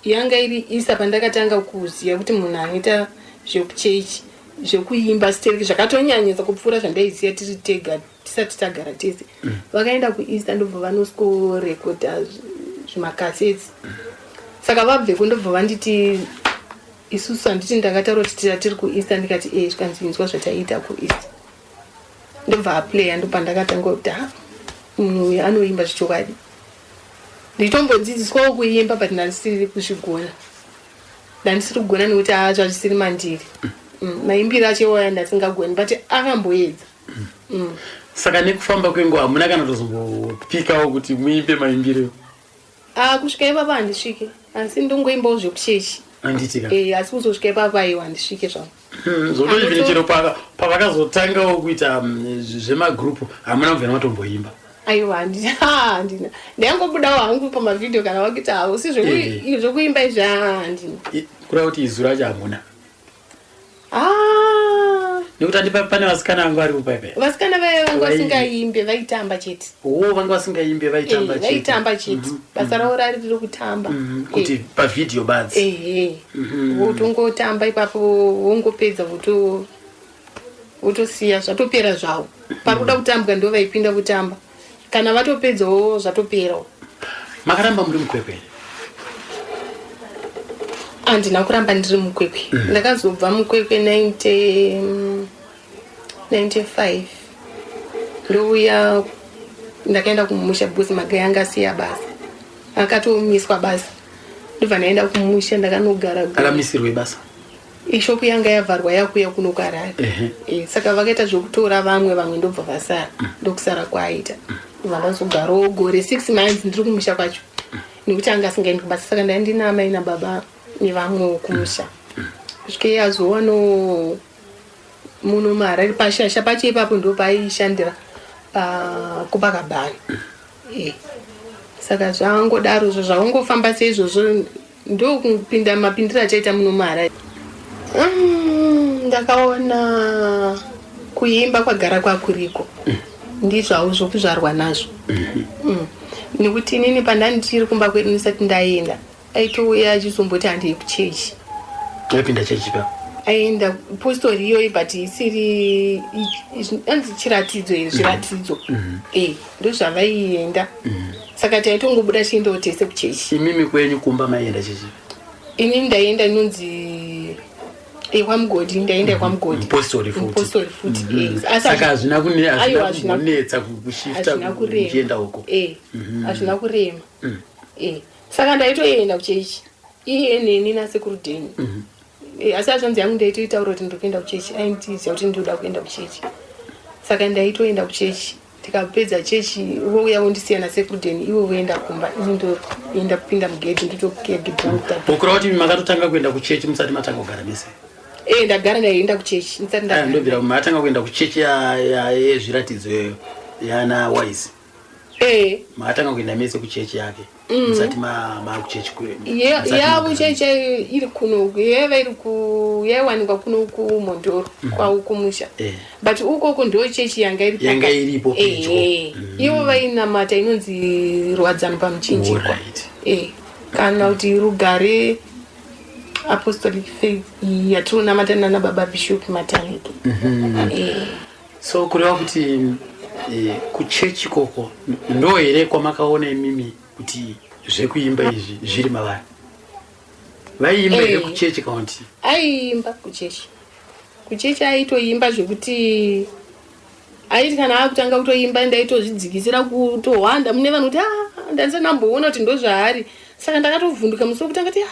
Yanga iri isa pandakatanga kuziva kuti munhu anoita zvekuchechi. zvekuimba stereki zvakatonyanyisa kupfuura zvandaiziva tiri tega tisati tagara tese. Vakaenda kuEaster ndobva vanosikorekodha zvimakaseti. Saka vabveko ndobva vanditi isusu handiti ndakataura kuti tira tiri kuEaster ndikati ee zvikanzi inzwa zvataiita kuEaster. Ndobva aplaya ndopandakatanga kuti ha munhu uyu anoimba zvechokwadi. Ndichitombodzidziswawo kuimba but ndandisiri kuzvigona. Ndandisiri kugona nekuti haa zvazvisiri mandiri. Maimbiro acho iwaya ndasingagoni but akamboedza. Saka nekufamba kwenguva hamuna kana kutozombopikawo kuti muimbe maimbiro? Ah, kusvika ipapo handisvike asi ndongoimbawo zvekuchechi. Handiti ka? Eh, asi kuzosvika ipapo aiwa handisvike zvangu. Zvotoivini chero pavakazotangawo kuita zvemagroup hamuna kubvira matomboimba? Aiwa handina, handina. Ndaingobudawo hangu pamavhidhiyo kana vakuita havo asi zvekuimba izvi handina. Kureva kuti izwi racho hamuna? Ah. Nekuti andi pane vasikana vanga varipo paipai. Vasikana vaya vanga vasingaimbe vaitamba chete. Oh, vanga vasingaimbe vaitamba chete. Vaitamba chete. Basa ravo rari riri kutamba. Kuti pavhidhiyo badzi. Ehe. Votongotamba ipapo vongopedza voto votosiya zvatopera zvavo. Pari kuda kutambwa ndo vaipinda kutamba. Kana vatopedzawo zvatoperawo. Makaramba muri mukwekwe here? Handina kuramba ndiri mukwekwe. Ndakazobva mukwekwe 90, 95 ndouya ndakaenda kumusha because magai anga asiya basa akatomiswa basa ndobva ndaenda kumusha ndakanogara Akamisirwe basa? Ishopu yanga yavharwa yakuya kuno kuHarare. E, saka vakaita zvekutora vamwe vamwe ndobva vasara ndokusara kwaaita ndobva ndazogarawo gore 6 months ndiri kumusha kwacho nekuti anga asingaendi kubasa saka ndai ndina amai nababa nevamwewo kumusha kusvike iye azowanawo muno muHarare pashasha pacho ipapo ndo paaishandira paCopacabana. E, saka zvangodaro zvo zvangofamba seizvozvo ndokupinda mapindiro achaita muno muHarare. Ndakaona kuimba kwagara kwakuriko ndizvawo zvokuzvarwa nazvo. Nekuti inini pandandiri kumba kwedu ndisati ndaenda aitouya achizomboti handei kuchechi. Aipinda chechi pa? Aienda postori iyoyi but isiri anzi chiratidzo here zviratidzo. Eh, ndozvavaienda. Saka taitongobuda tichiendawo tese kuchechi. Imimi kwenyu kumba maienda chechi? Ini ndaienda inonzi yekwaMugodhi, ndaenda yekwaMugodhi. Mupostori futi. Mupostori futi. Asi Saka hazvina Aiwa, hazvina kunetsa kushifta hazvina kurema. kuchienda uko. Hazvina kurema. Saka ndaitoenda kuchechi. Iye neni nasekuru Deni. Asi hazvanzi yangu ndaitoitaura kuti ndiri kuenda kuchechi. Aindiziva kuti ndinoda kuenda kuchechi. Saka ndaitoenda kuchechi. Tikapedza chechi vouya vondisiya nasekuru Deni ivo voenda kumba. Ini ndoenda kupinda mugedhi ndotokiya gedhi rangu tapa. Bhuku rakuti makatotanga kuenda kuchechi musati matanga kugara mese? Ndagara ndaienda kuchechi ndisati ndagara. Ndobvira matanga kuenda kuchechi yezviratidzo iyoyo yana Wise. Makatanga kuenda mese kuchechi yake. Musati makuchechi kwenyu. Yavo chechi iri kuno, yaiva iri ku, yaiwanikwa kuno kuMhondoro kwavo kumusha. But ukoko ndo chechi yanga iri Yanga iripo pedyo. Ivo vainamata inonzi Rwadzano pamuchinjikwa. Kana kuti Rugare Apostolic Faith yatinonamata nana baba Bishop Matanike. So kureva kuti kuchechi koko ndo here kwamakaona imimi kuti zvekuimba izvi zviri mavari? Vaiimba here kuchechi kana kuti? Aiimba kuchechi. Kuchechi aitoimba zvekuti aiti kana akutanga kutoimba ndaitozvidzikisira kutohwanda mune vanhu kuti ndandisati ndamboona kuti ndozvaari. Saka ndakatovhunduka musi wekutanga kuti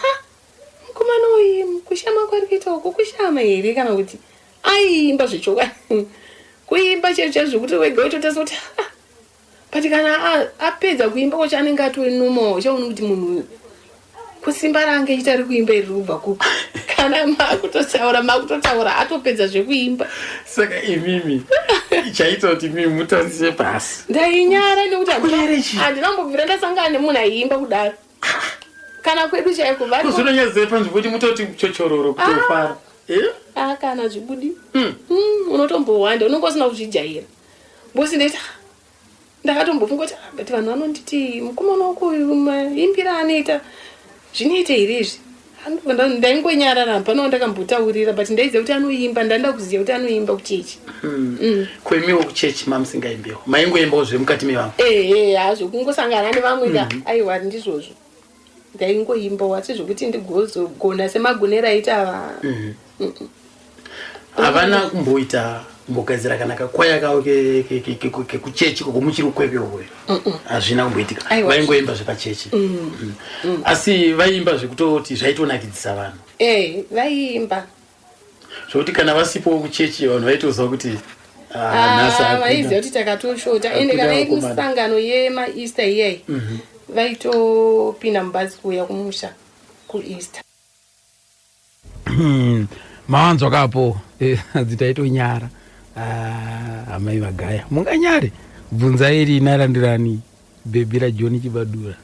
mukomana uyu kushama kwari kuita uku kushama here kana kuti aiimba zvechokwadi. Kuimba chaizvo chaizvo zvekuti wega waitotarisa kuti but kana apedza kuimba kwacho anenge atori normal, uchaona kuti munhu kusimba raange achiita rekuimba iri rikubva kupi. Kana makutotaura atopedza zvekuimba. Saka imimi chaita kuti imimi mutarise pasi. Ndainyara nekuti handina kumbobvira ndasangana nemunhu aiimba kudaro. Kana kwedu chaiko vari Kuzononyadzisa panzvimbo kuti mutoti chochororo kutofara. Kana zvibudi. Unotombohwanda unonge usina kuzvijaira. Bosi ndaita ndakatombofunga kuti but vanhu vanonditi mukomana wako uyu maimbiro anoita zvinoita here izvi? Ndaingonyarara pano ndakambotaurira but ndaiziva kuti anoimba ndanda kuziva kuti anoimba kuchechi. Kwemiwo kuchechi mamusingaimbiwo maingoimbawo zvemukati mevamwe? Ehe, hazvo kungosangana nevamwe ka. Aiwa, ndizvozvo, ndaingoimbawo asi zvokuti ndigozogona semagonero aita ava. Havana kumboita kumbogadzira kana kakwaya kavo kekuchechi koko muchiri kukwekwe uyo? Hazvina kumboitika? Aiwa. Vaingoimba zvepachechi? Mm. Asi vaimba zvekutoti zvaitonakidzisa vanhu? Eh, vaiimba. Zvokuti kana vasipowo kuchechi vanhu vaitoziva kuti ah, nhasi Ah, hakuna. vaiziva kuti takatoshota ende Hakuna kana iri vakomana. misangano yemaEaster iyayi vaitopinda mubhazi kuuya kumusha kuEaster. Mawanzwa kapo dzitaitonyara. Ah, amai Magaya munganyare, bvunzai rina randirani bhebhi raJohn Chibadura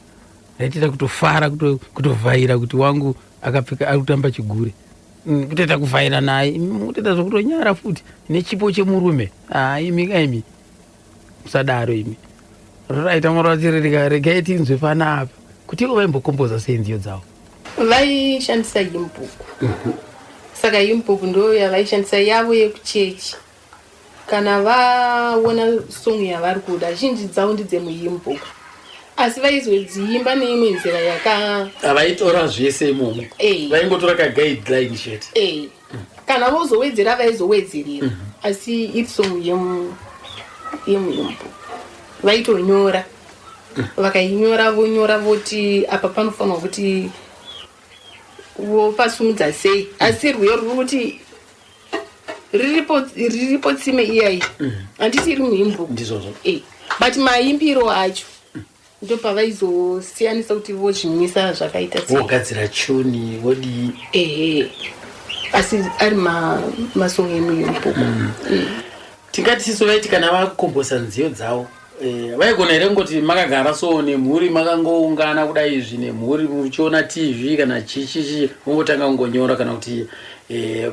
raitoita kutofara kutovhaira kuti wangu akapfeka ari kutamba chigure. Kutoita kuvhaira naye. Imi mukutoita zvekutonyara futi nechipo chemurume. Ah, imi ka imi musadaro imi. Raita muratirereka, regai tinzwe panapa kuti ivo vaimbokomboza sei nziyo dzavo. Vaishandisa hymn book, saka hymn book ndo yavaishandisa yavo yekuchechi. Kana vaona song yavari kuda, zhinji dzavo ndedzemuhymn book, asi vaizodziimba neimwe nzira yaka Havaitora zvese imomo? Eh. Vaingotora kaguideline chete? Eh, kana vozowedzera vaizowedzerera, asi iri song yemuhymn book vaitonyora, vakainyora vonyora voti apa panofanirwa kuti vopasumudza sei, asi rwiyo ruri kuti riripo riripo tsime iyai, handiti iri muhymn book? Ndizvozvo. Eh, but maimbiro acho ndopavaizosiyanisa kuti vozvimisa zvakaita sei. Vogadzira tune, vodii. Ehe, asi ari masong emuhymn book. Tingati siso vaiti kana vakukombosa nziyo dzavo vaigona here kungoti makagara so nemhuri, makangoungana kudai izvi nemhuri muchiona TV kana chichichi, vongotanga kungonyora, kana kuti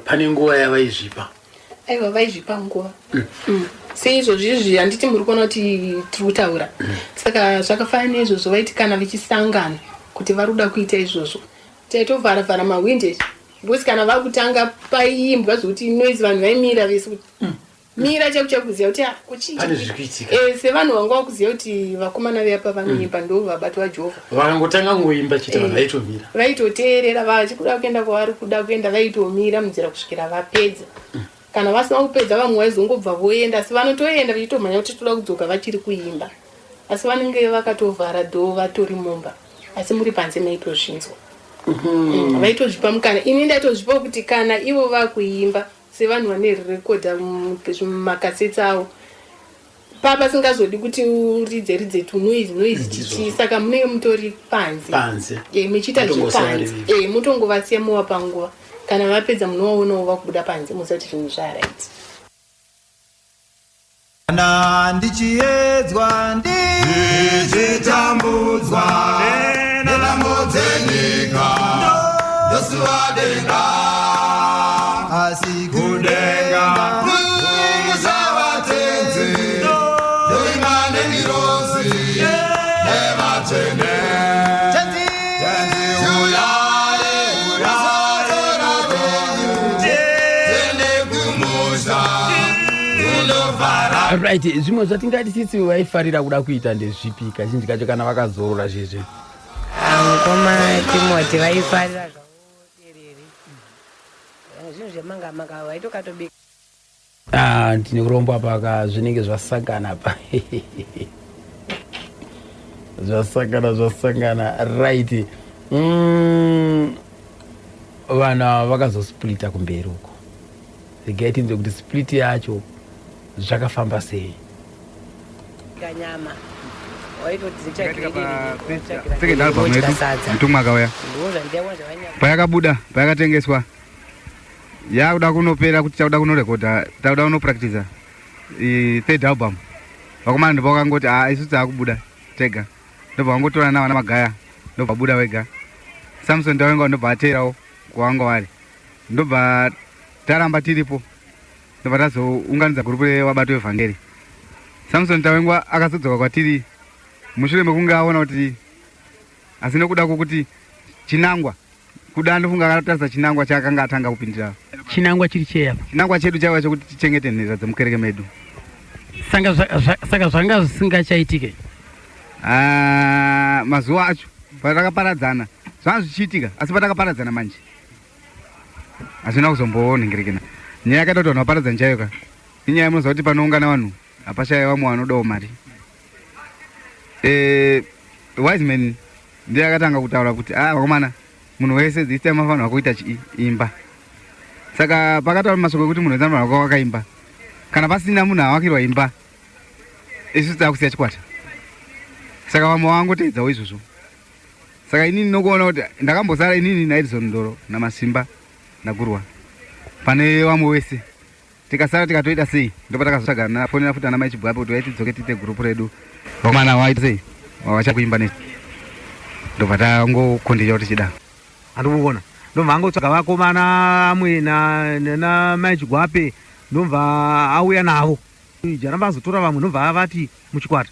pane nguva yavaizvipa? Aiwa, vaizvipa nguva. Seizvozvi izvi, handiti muri kuona kuti tiri kutaura? Saka zvakafanana neizvozvo, vaiti kana vachisangana kuti vari kuda kuita izvozvo, taitovharavhara mahwindi because kana vakutanga paiimbwa zvokuti noise, vanhu vaimira vese kuti mira chaku chakuziva kuti ah, kuchii. Pane zviri kuitika. Eh, sevanhu vanga vakuziva kuti vakomana veapa vanoimba ndo vabatwa Jehovha. Vakangotanga kungoimba chete, vanhu vaitomira. Vaitoteerera, vachikuda kuenda kwavari kuda kuenda, vaitomira munzira kusvikira vapedza. Kana vasina kupedza, vamwe vaizongobva voenda, asi vanotoenda vachitomhanya kuti toda kudzoka vachiri kuimba, asi vanenge vakatovhara door vatori mumba, asi muri panze maitozvinzwa. Vaitozvipa mukana. Ini ndaitozvipa kuti kana ivo vakuimba sevanhu vane rekodha mumakaseti avo, papasingazodi kuti uridze ridze tunoise noise chichi, saka munenge mutori panze. Panze. Muchiita Mutongosiya zvepanze. vari. Mutongovasiya muvapa nguva. Kana vapedza, munovaonawo vakubuda panze, muziva kuti zvinhu zvaright. Kana ndichiedzwa, ndichitambudzwa nenhamo dzenyika, ndosuwa denga, asi kudenga kumusavatenzi ndoima nengirozi nevatsvene. Tenzi, uyai, usatora tiende kumusha kundofara. Right, zvimwe zvatingati sisi vaifarira kuda kuita ndezvipi kazhinji kacho kana vakazorora zvezve? Mukoma Timoti vaifarira zvavo derere, zvinhu zvemanga manga vaitokatobika. Ah, ndine urombo apa ka, zvinenge zvasangana apa, zvasangana zvasangana. Right, vanhu ava vakazosplita kumberi uko. Regai tinzwe kuti split yacho zvakafamba sei. Nyama waitoti. Second album yedu, Mutumwa Akauya, payakabuda, payakatengeswa, yakuda kunopera kuti takuda kunorekodha, takuda kunopractiza third album, vakomana ndobva vakangoti, "A, isu taakubuda tega." Ndobva vangotora navana Magaya, ndobva buda wega. Samson Tawenga ndobva ateerawo kwavanga vari, ndobva taramba tiripo, ndobva tazounganidza gurupu revabato vevhangeri. Samson Tawengwa akazodzoka kwatiri mushure mekunge aona kuti, asi nekuda kwokuti chinangwa Kuda ndofunga akatarisa chinangwa chaakanga atanga kupindira. Chinangwa chiri chei apa? Chinangwa chedu chaiva chekuti tichengete nherera dzemukereke medu. Saka saka zvanga zvisingachaitike? Ah, mazuva acho patakaparadzana zvanga zvichiitika asi patakaparadzana manje hazvina kuzombonhengerekena. Nyaya yakaita kuti vanhu vaparadzane chaiyo ka inyaya munoziva kuti panoungana vanhu hapashaya vamwe vanodawo mari. Eh, Wiseman ndiye akatanga kutaura kuti ah vakomana munhu wese this time afanirwa kuita imba saka pakataura mashoko ekuti munhu wese anofanirwa kuva wakaimba kana pasina munhu awakirwa imba isu takusiya chikwata saka vamwe vangoteedzawo izvozvo saka inini nokuona kuti ndakambosara inini naedison ndoro namasimba nagurwa pane vamwe wese Tikasara tikatoita sei ndopatakazotsvaga nafonera futi ana mai Chibwape kuti uyai tidzoke tiite group redu vakomana waita sei vachakuimba nesu ndobva tangokondicha kuti chida andikuona ndobva angotsvaga vakomana amwe nana mai Chigwape ndobva auya navo jaramba azotora vamwe ndobva avati muchikwata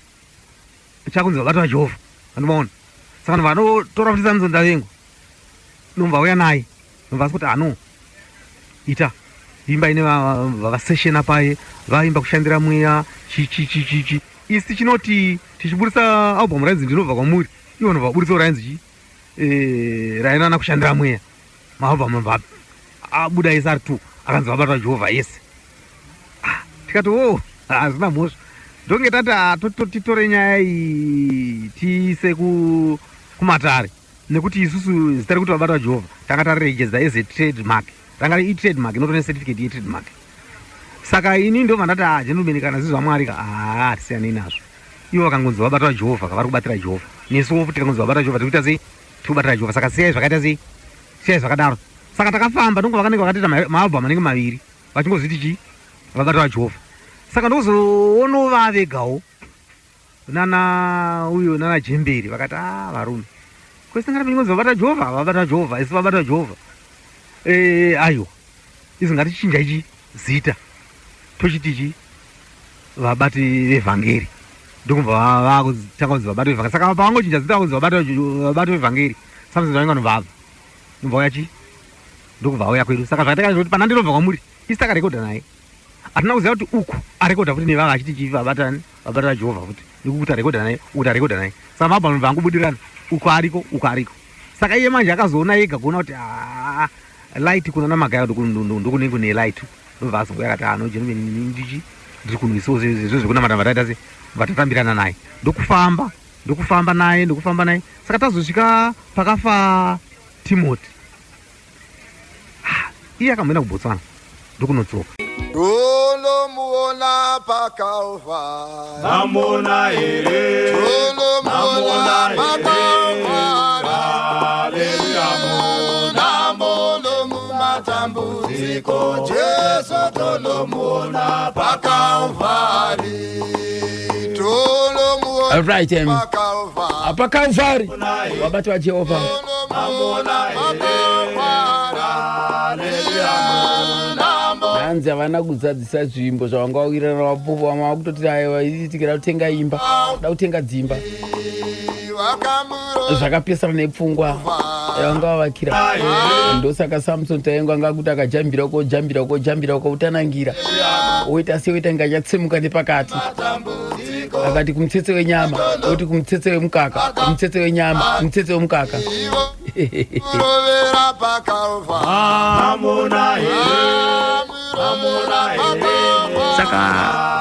chakunzi vabata vaJehovha andimaona saka ndobva anotora futi Samson Ndavengwa ndobva auya naye ndobva asi kuti ano ita imba ine vaseshena paye vaimba kushandira mweya chichichichichi isi tichinoti tichiburitsa album rainzi ndinobva kwamuri ivo ndobva vaburitsawo rainzi chi eh, rainana kushandira mweya maalbum abva abuda ese ari two akanzi vabatwa jehovha yese ah, tikati o oh, hazvina mhosva ndonge tati ah, titore nyaya iyi tiise kumatare nekuti isusu zita rekuti vabatwa jehovha tanga tariregedza as a trade mark ranga itrade mark inotone certificate yetrade mark saka ini ndobva ndati ah gentleman kana zvi zvamwari ka ah tisiyanei nazvo ivo vakangonzi vabatwa jehovha kavari kubatira jehovha nesuwo futi tikangonzi vabatwa jehovha tiri kuita sei tiri kubatira jehovha saka siyai zvakaita sei siyai zvakadaro saka takafamba ndongo vakanenge vakatoita maalbum anenge maviri vachingozviti chii vabatwa jehovha saka ndozoono vavegawo nana uyo nana jemberi vakati a ah, varume kwese ngati ingonzi vabata jehovha vabata jehovha isu vabata jehovha eh, aiwa izvi ngatichinja ichi zita tochiti chi vabati vevhangeri ndokubva vakutanga kunzi vabati vevhangeri saka pavangochinja zita vakunzi vabati vevhangeri samson vainga nobva abva nobva uya chi ndokubva auya kwedu saka zvakataka kuti pana ndinobva kwamuri isi takarekodha naye hatina kuziva kuti uku arekodha futi nevava achiti chii vabatani vabatana jehovha futi nekuti arekodha naye ukuti arekodha naye saka mabva vangobudirana uku ariko uku ariko saka iye manje akazoona ega kuona kuti ah, light kuna namagaya ndokunenge kune light ndobva azongoya akati ano ah, jenume ndichi ndiri kunwisiwo zvezvo zvekunamata vataita se vatatambirana naye ndokufamba ndokufamba naye ndokufamba naye saka tazosvika pakafa timoti Ah, iye akamboenda kubotswana ndokunodzoka Tunomuona paKalvari. Mamona here? Tunomuona paKalvari. Haleluya. Namono mumatambudziko Jesu tonomuona paKalvari. Tunomuona All right, paKalvari wabati waJehovha. Hanzi havana kuzadzisa zvimbo zvavanga vawirirana vapupu vamwe vakutoti aiwa itikira kutenga imba da kutenga dzimba zvakapesana nepfungwa yavanga vavakira ndosaka samson taengo anga akuti akajambira uko jambira uko jambira uko utanangira woita sei woita inga achatsemuka nepakati akati kumutsetse wenyama oti kumutsetse wemukaka kumutsetse wenyama kumutsetse wemukaka saka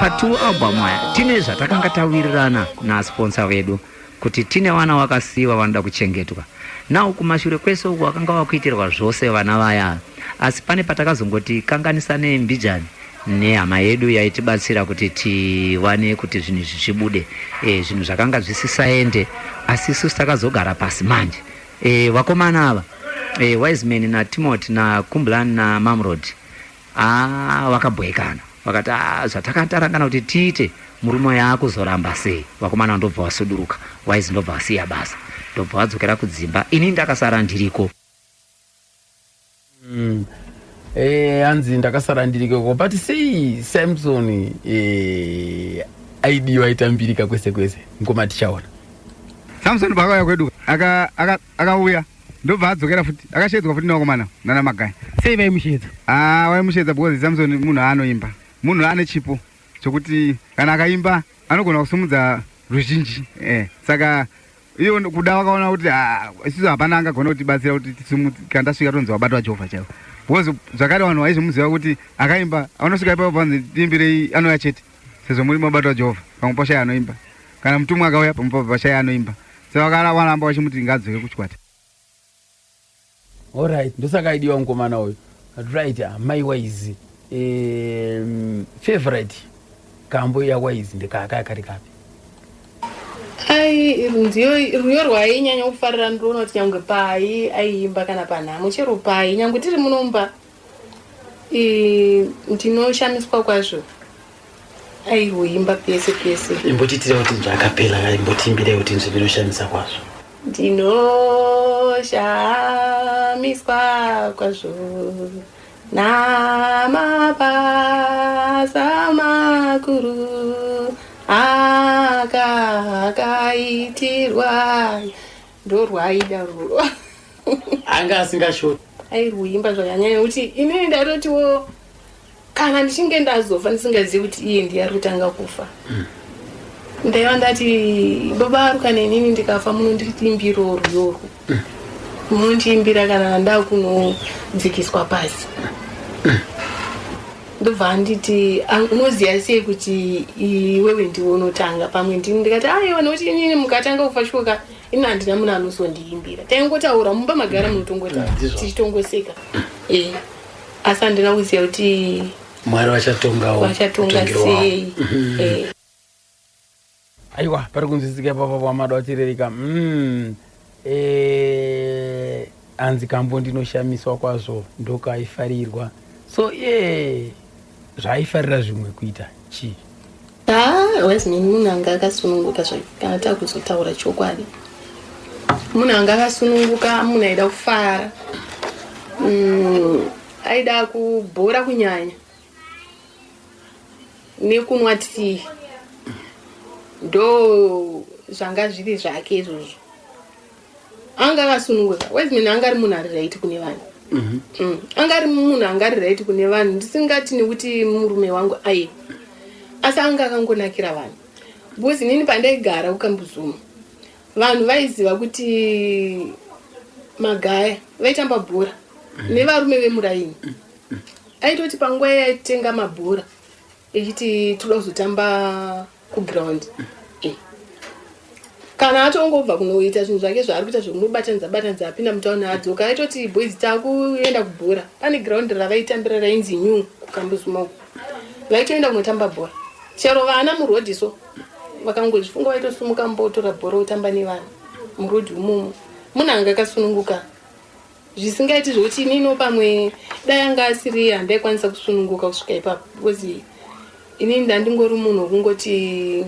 patwo album aya tine zvatakanga tawirirana nasponsor vedu kuti tine vana vakasiiwa vanoda kuchengetwa now kumashure kwese uku vakanga vakuitirwa zvose vana vaya asi pane patakazongoti kanganisanei mbijani nehama yedu yaitibatsira kuti tiwane kuti zvinhu izvi zvibude e, zvinhu zvakanga zvisisaende asi isusu takazogara pasi manje e, vakomana ava e, wiseman natimothy nakumblan namamrod Ah, vakabhoekana vakati ah, zvatakatarangana kuti tiite murume uyo akuzoramba sei vakomana ndobva vasuduruka wise ndobva vasiya basa ndobva vadzokera kudzimba ini ndakasara ndiriko Eh, hanzi ndakasara ndiriko but sei samson eh, aidiwa aitambirika kwese kwese ngoma tichaona samson paakauya kwedu akauya aka, akauya. Ndobva adzokera futi, akashedzwa futi nevakomana nana Magaya. Sei vaimushedza? Ah, vaimushedza because Samson munhu anoimba, munhu ane chipo chokuti kana akaimba anogona kusumudza ruzhinji eh. Saka iyo kuda vakaona kuti ah, isusu hapana angagona kutibatsira kuti tisimudze kana tasvika tonzi wabatwa Jehovha chaiwo, because zvakare vanhu vaizomuziva kuti akaimba anosvika ipapo panzi tiimbirei anouya chete sezvo muri mabatwa Jehovha, pamwe pashaya anoimba, kana mutumwa akauya pamwe pashaya anoimba, saka vakaramba vachimuti ngaadzoke kuchikwata. Alright, ndosaka aidiwa mukomana uyu. Right, amai Wise. Favorite kambo ya Wise ndekaka kari kapi? Ai, runziyo rwiyo rwainyanya kufarira ndinoona kuti nyangwe pai aiimba kana panhamo chero pai nyangwe tiri munomba ndinoshamiswa kwazvo airuimba pese pese. Imbotiitira kuti zvakapela, imbotiimbirei kuti nzvimbo inoshamisa kwazvo. Ndinoshamiswa kwazvo namabasa makuru akakaitirwa. Ndorwaida ruro. Anga asingashoti. Airuimba zvakanyanya kuti inini ndatotiwo kana ndichinge ndazofa ndisingazivi kuti iye ndiye ari kutanga kufa, ndaiva ndati baba aru kana inini ndikafa munondiimbirawo rwiyo urwu, munondiimbira kana ndakunodzikiswa pasi. Ndobva anditi, unoziva sei kuti iwewe ndiwe unotanga, pamwe ndini? Ndikati aiwa, nekuti inini mukatanga kufa shuka ini handina munhu anozondiimbira. Taingotaura mumba magara munotongotaura tichitongoseka, asi handina kuziva kuti Mwari vachatongawo vachatonga mutongero wavo. Sei. Aiwa, pari kunzwisisika ipapo pamada vatirereka. Anzi kambo ndinoshamiswa kwazvo ndokaifarirwa, so ye zvaaifarira zvimwe kuita chii? Ah, Wiseman munhu anga akasununguka zvake. Kana takuzotaura chokwadi, munhu anga akasununguka, munhu aida kufara, aida kubhora kunyanya nekunwa tii, ndo zvanga zviri zvake izvozvo. Anga akasununguka Wiseman, anga ari munhu ari right kune vanhu. Anga ari munhu anga ari right kune vanhu, ndisingati nekuti murume wangu, aiwa, asi anga akangonakira vanhu because inini pandaigara kuKambuzuma vanhu vaiziva kuti Magaya vaitamba bhora nevarume vemuraini. Aitoti panguva yaitenga mabhora echiti toda kuzotamba kuground, kana atongobva kunoita zvinhu zvake zvaari kuita zvekunobatanidza batanidza, apinda mutauni adzoka, aitoti boys takuenda kubhora. Pane ground ravaitambira rainzi New kuKambuzuma uko, vaitoenda kunotamba bhora. Chero vana murodhi so vakangozvifunga vaitosumuka mbotora bhora votamba nevana murodhi umomo. Munhu anga akasununguka zvisingaiti zvokuti inino pamwe dai anga asiri handaikwanisa kusununguka kusvika ipapo, because inini ndandingori munhu wekungoti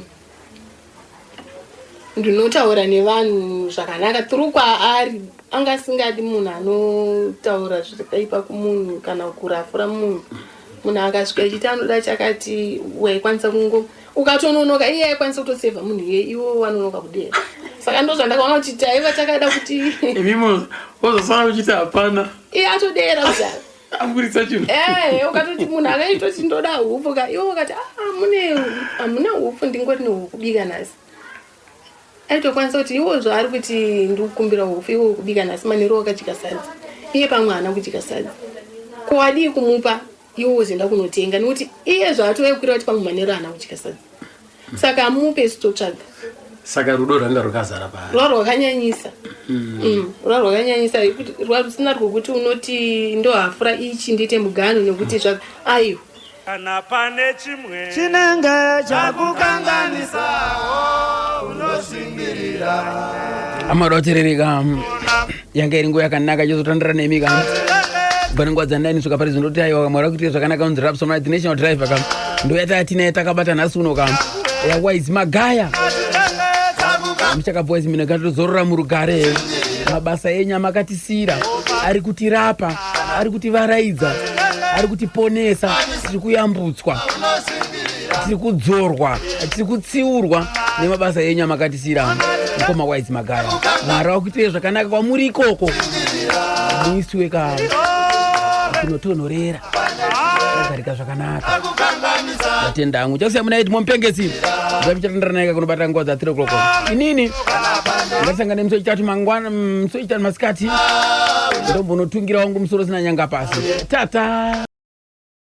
ndinotaura nevanhu zvakanaka through kwaari. Anga asingadi munhu anotaura zvakaipa kumunhu kana kurafura munhu. Munhu akasvika achiti anoda chakati, waikwanisa kungo ukatononoka iye aikwanisa kutosevha munhu iye, iwo wanonoka kudera. Saka ndo zvandakaona kuti taiva takada kuti Imimo wozosara uchiti hapana. Iye atodera kudhara. Aburitsa chinhu. Ukatoti munhu akaitoti ndoda hupfu ka, iwe ukati, ah, mune hamuna hupfu, ndingori nehukubika nhasi, aitokwanisa kuti iwo zvaari kuti ndikukumbira hupfu, iwo kubika nhasi manheru wakadya sadza, iye pamwe haana kudya sadza, ko wadii kumupa iwo wozoenda kunotenga? Nekuti iye zvaatouya kukwira kuti pamwe manheru haana kudya sadza, saka amupe isu totsvaga. Saka rudo rwanga rwakazara paari. Rwa rwakanyanyisa. Rwa rwakanyanyisa rwa rusina rwokuti unoti ndohafura ichi ndiite mugano nekuti zva aiwa. Kana pane chimwe chinenge chakukanganisawo, unoshingirira. Amadoterereka, yanga iri nguva yakanaka chizotandara nemi ka pane nguva dzandai svika pari zvindoti aiwa, Mwari akuitire zvakanaka. Unzi Rapson the national driver ka, ndo yataya takabata nhasi uno ka yaWise Magaya. Muchakabva Wise mina katozorora murugare. Mabasa enyu amakatisiyira ari kutirapa, ari kutivaraidza, ari kutiponesa. Tiri kuyambutswa, tiri kudzorwa, tiri kutsiurwa nemabasa enyu amakatisiyira, mukoma Wise Magaya. Mwari wakuitire zvakanaka kwamuri ikoko. Muiswe ka kunotonhorera agarika zvakanaka. Ndatenda hangu. Chasiya muna iti momupengesi zvavichatenderanaika kunobata nguva dza 3 o'clock. Inini ngatisangane musi wechitatu mangwana, musi wechitatu masikati, ndombonotungira wangu musoro usina nyanga pasi. Tata.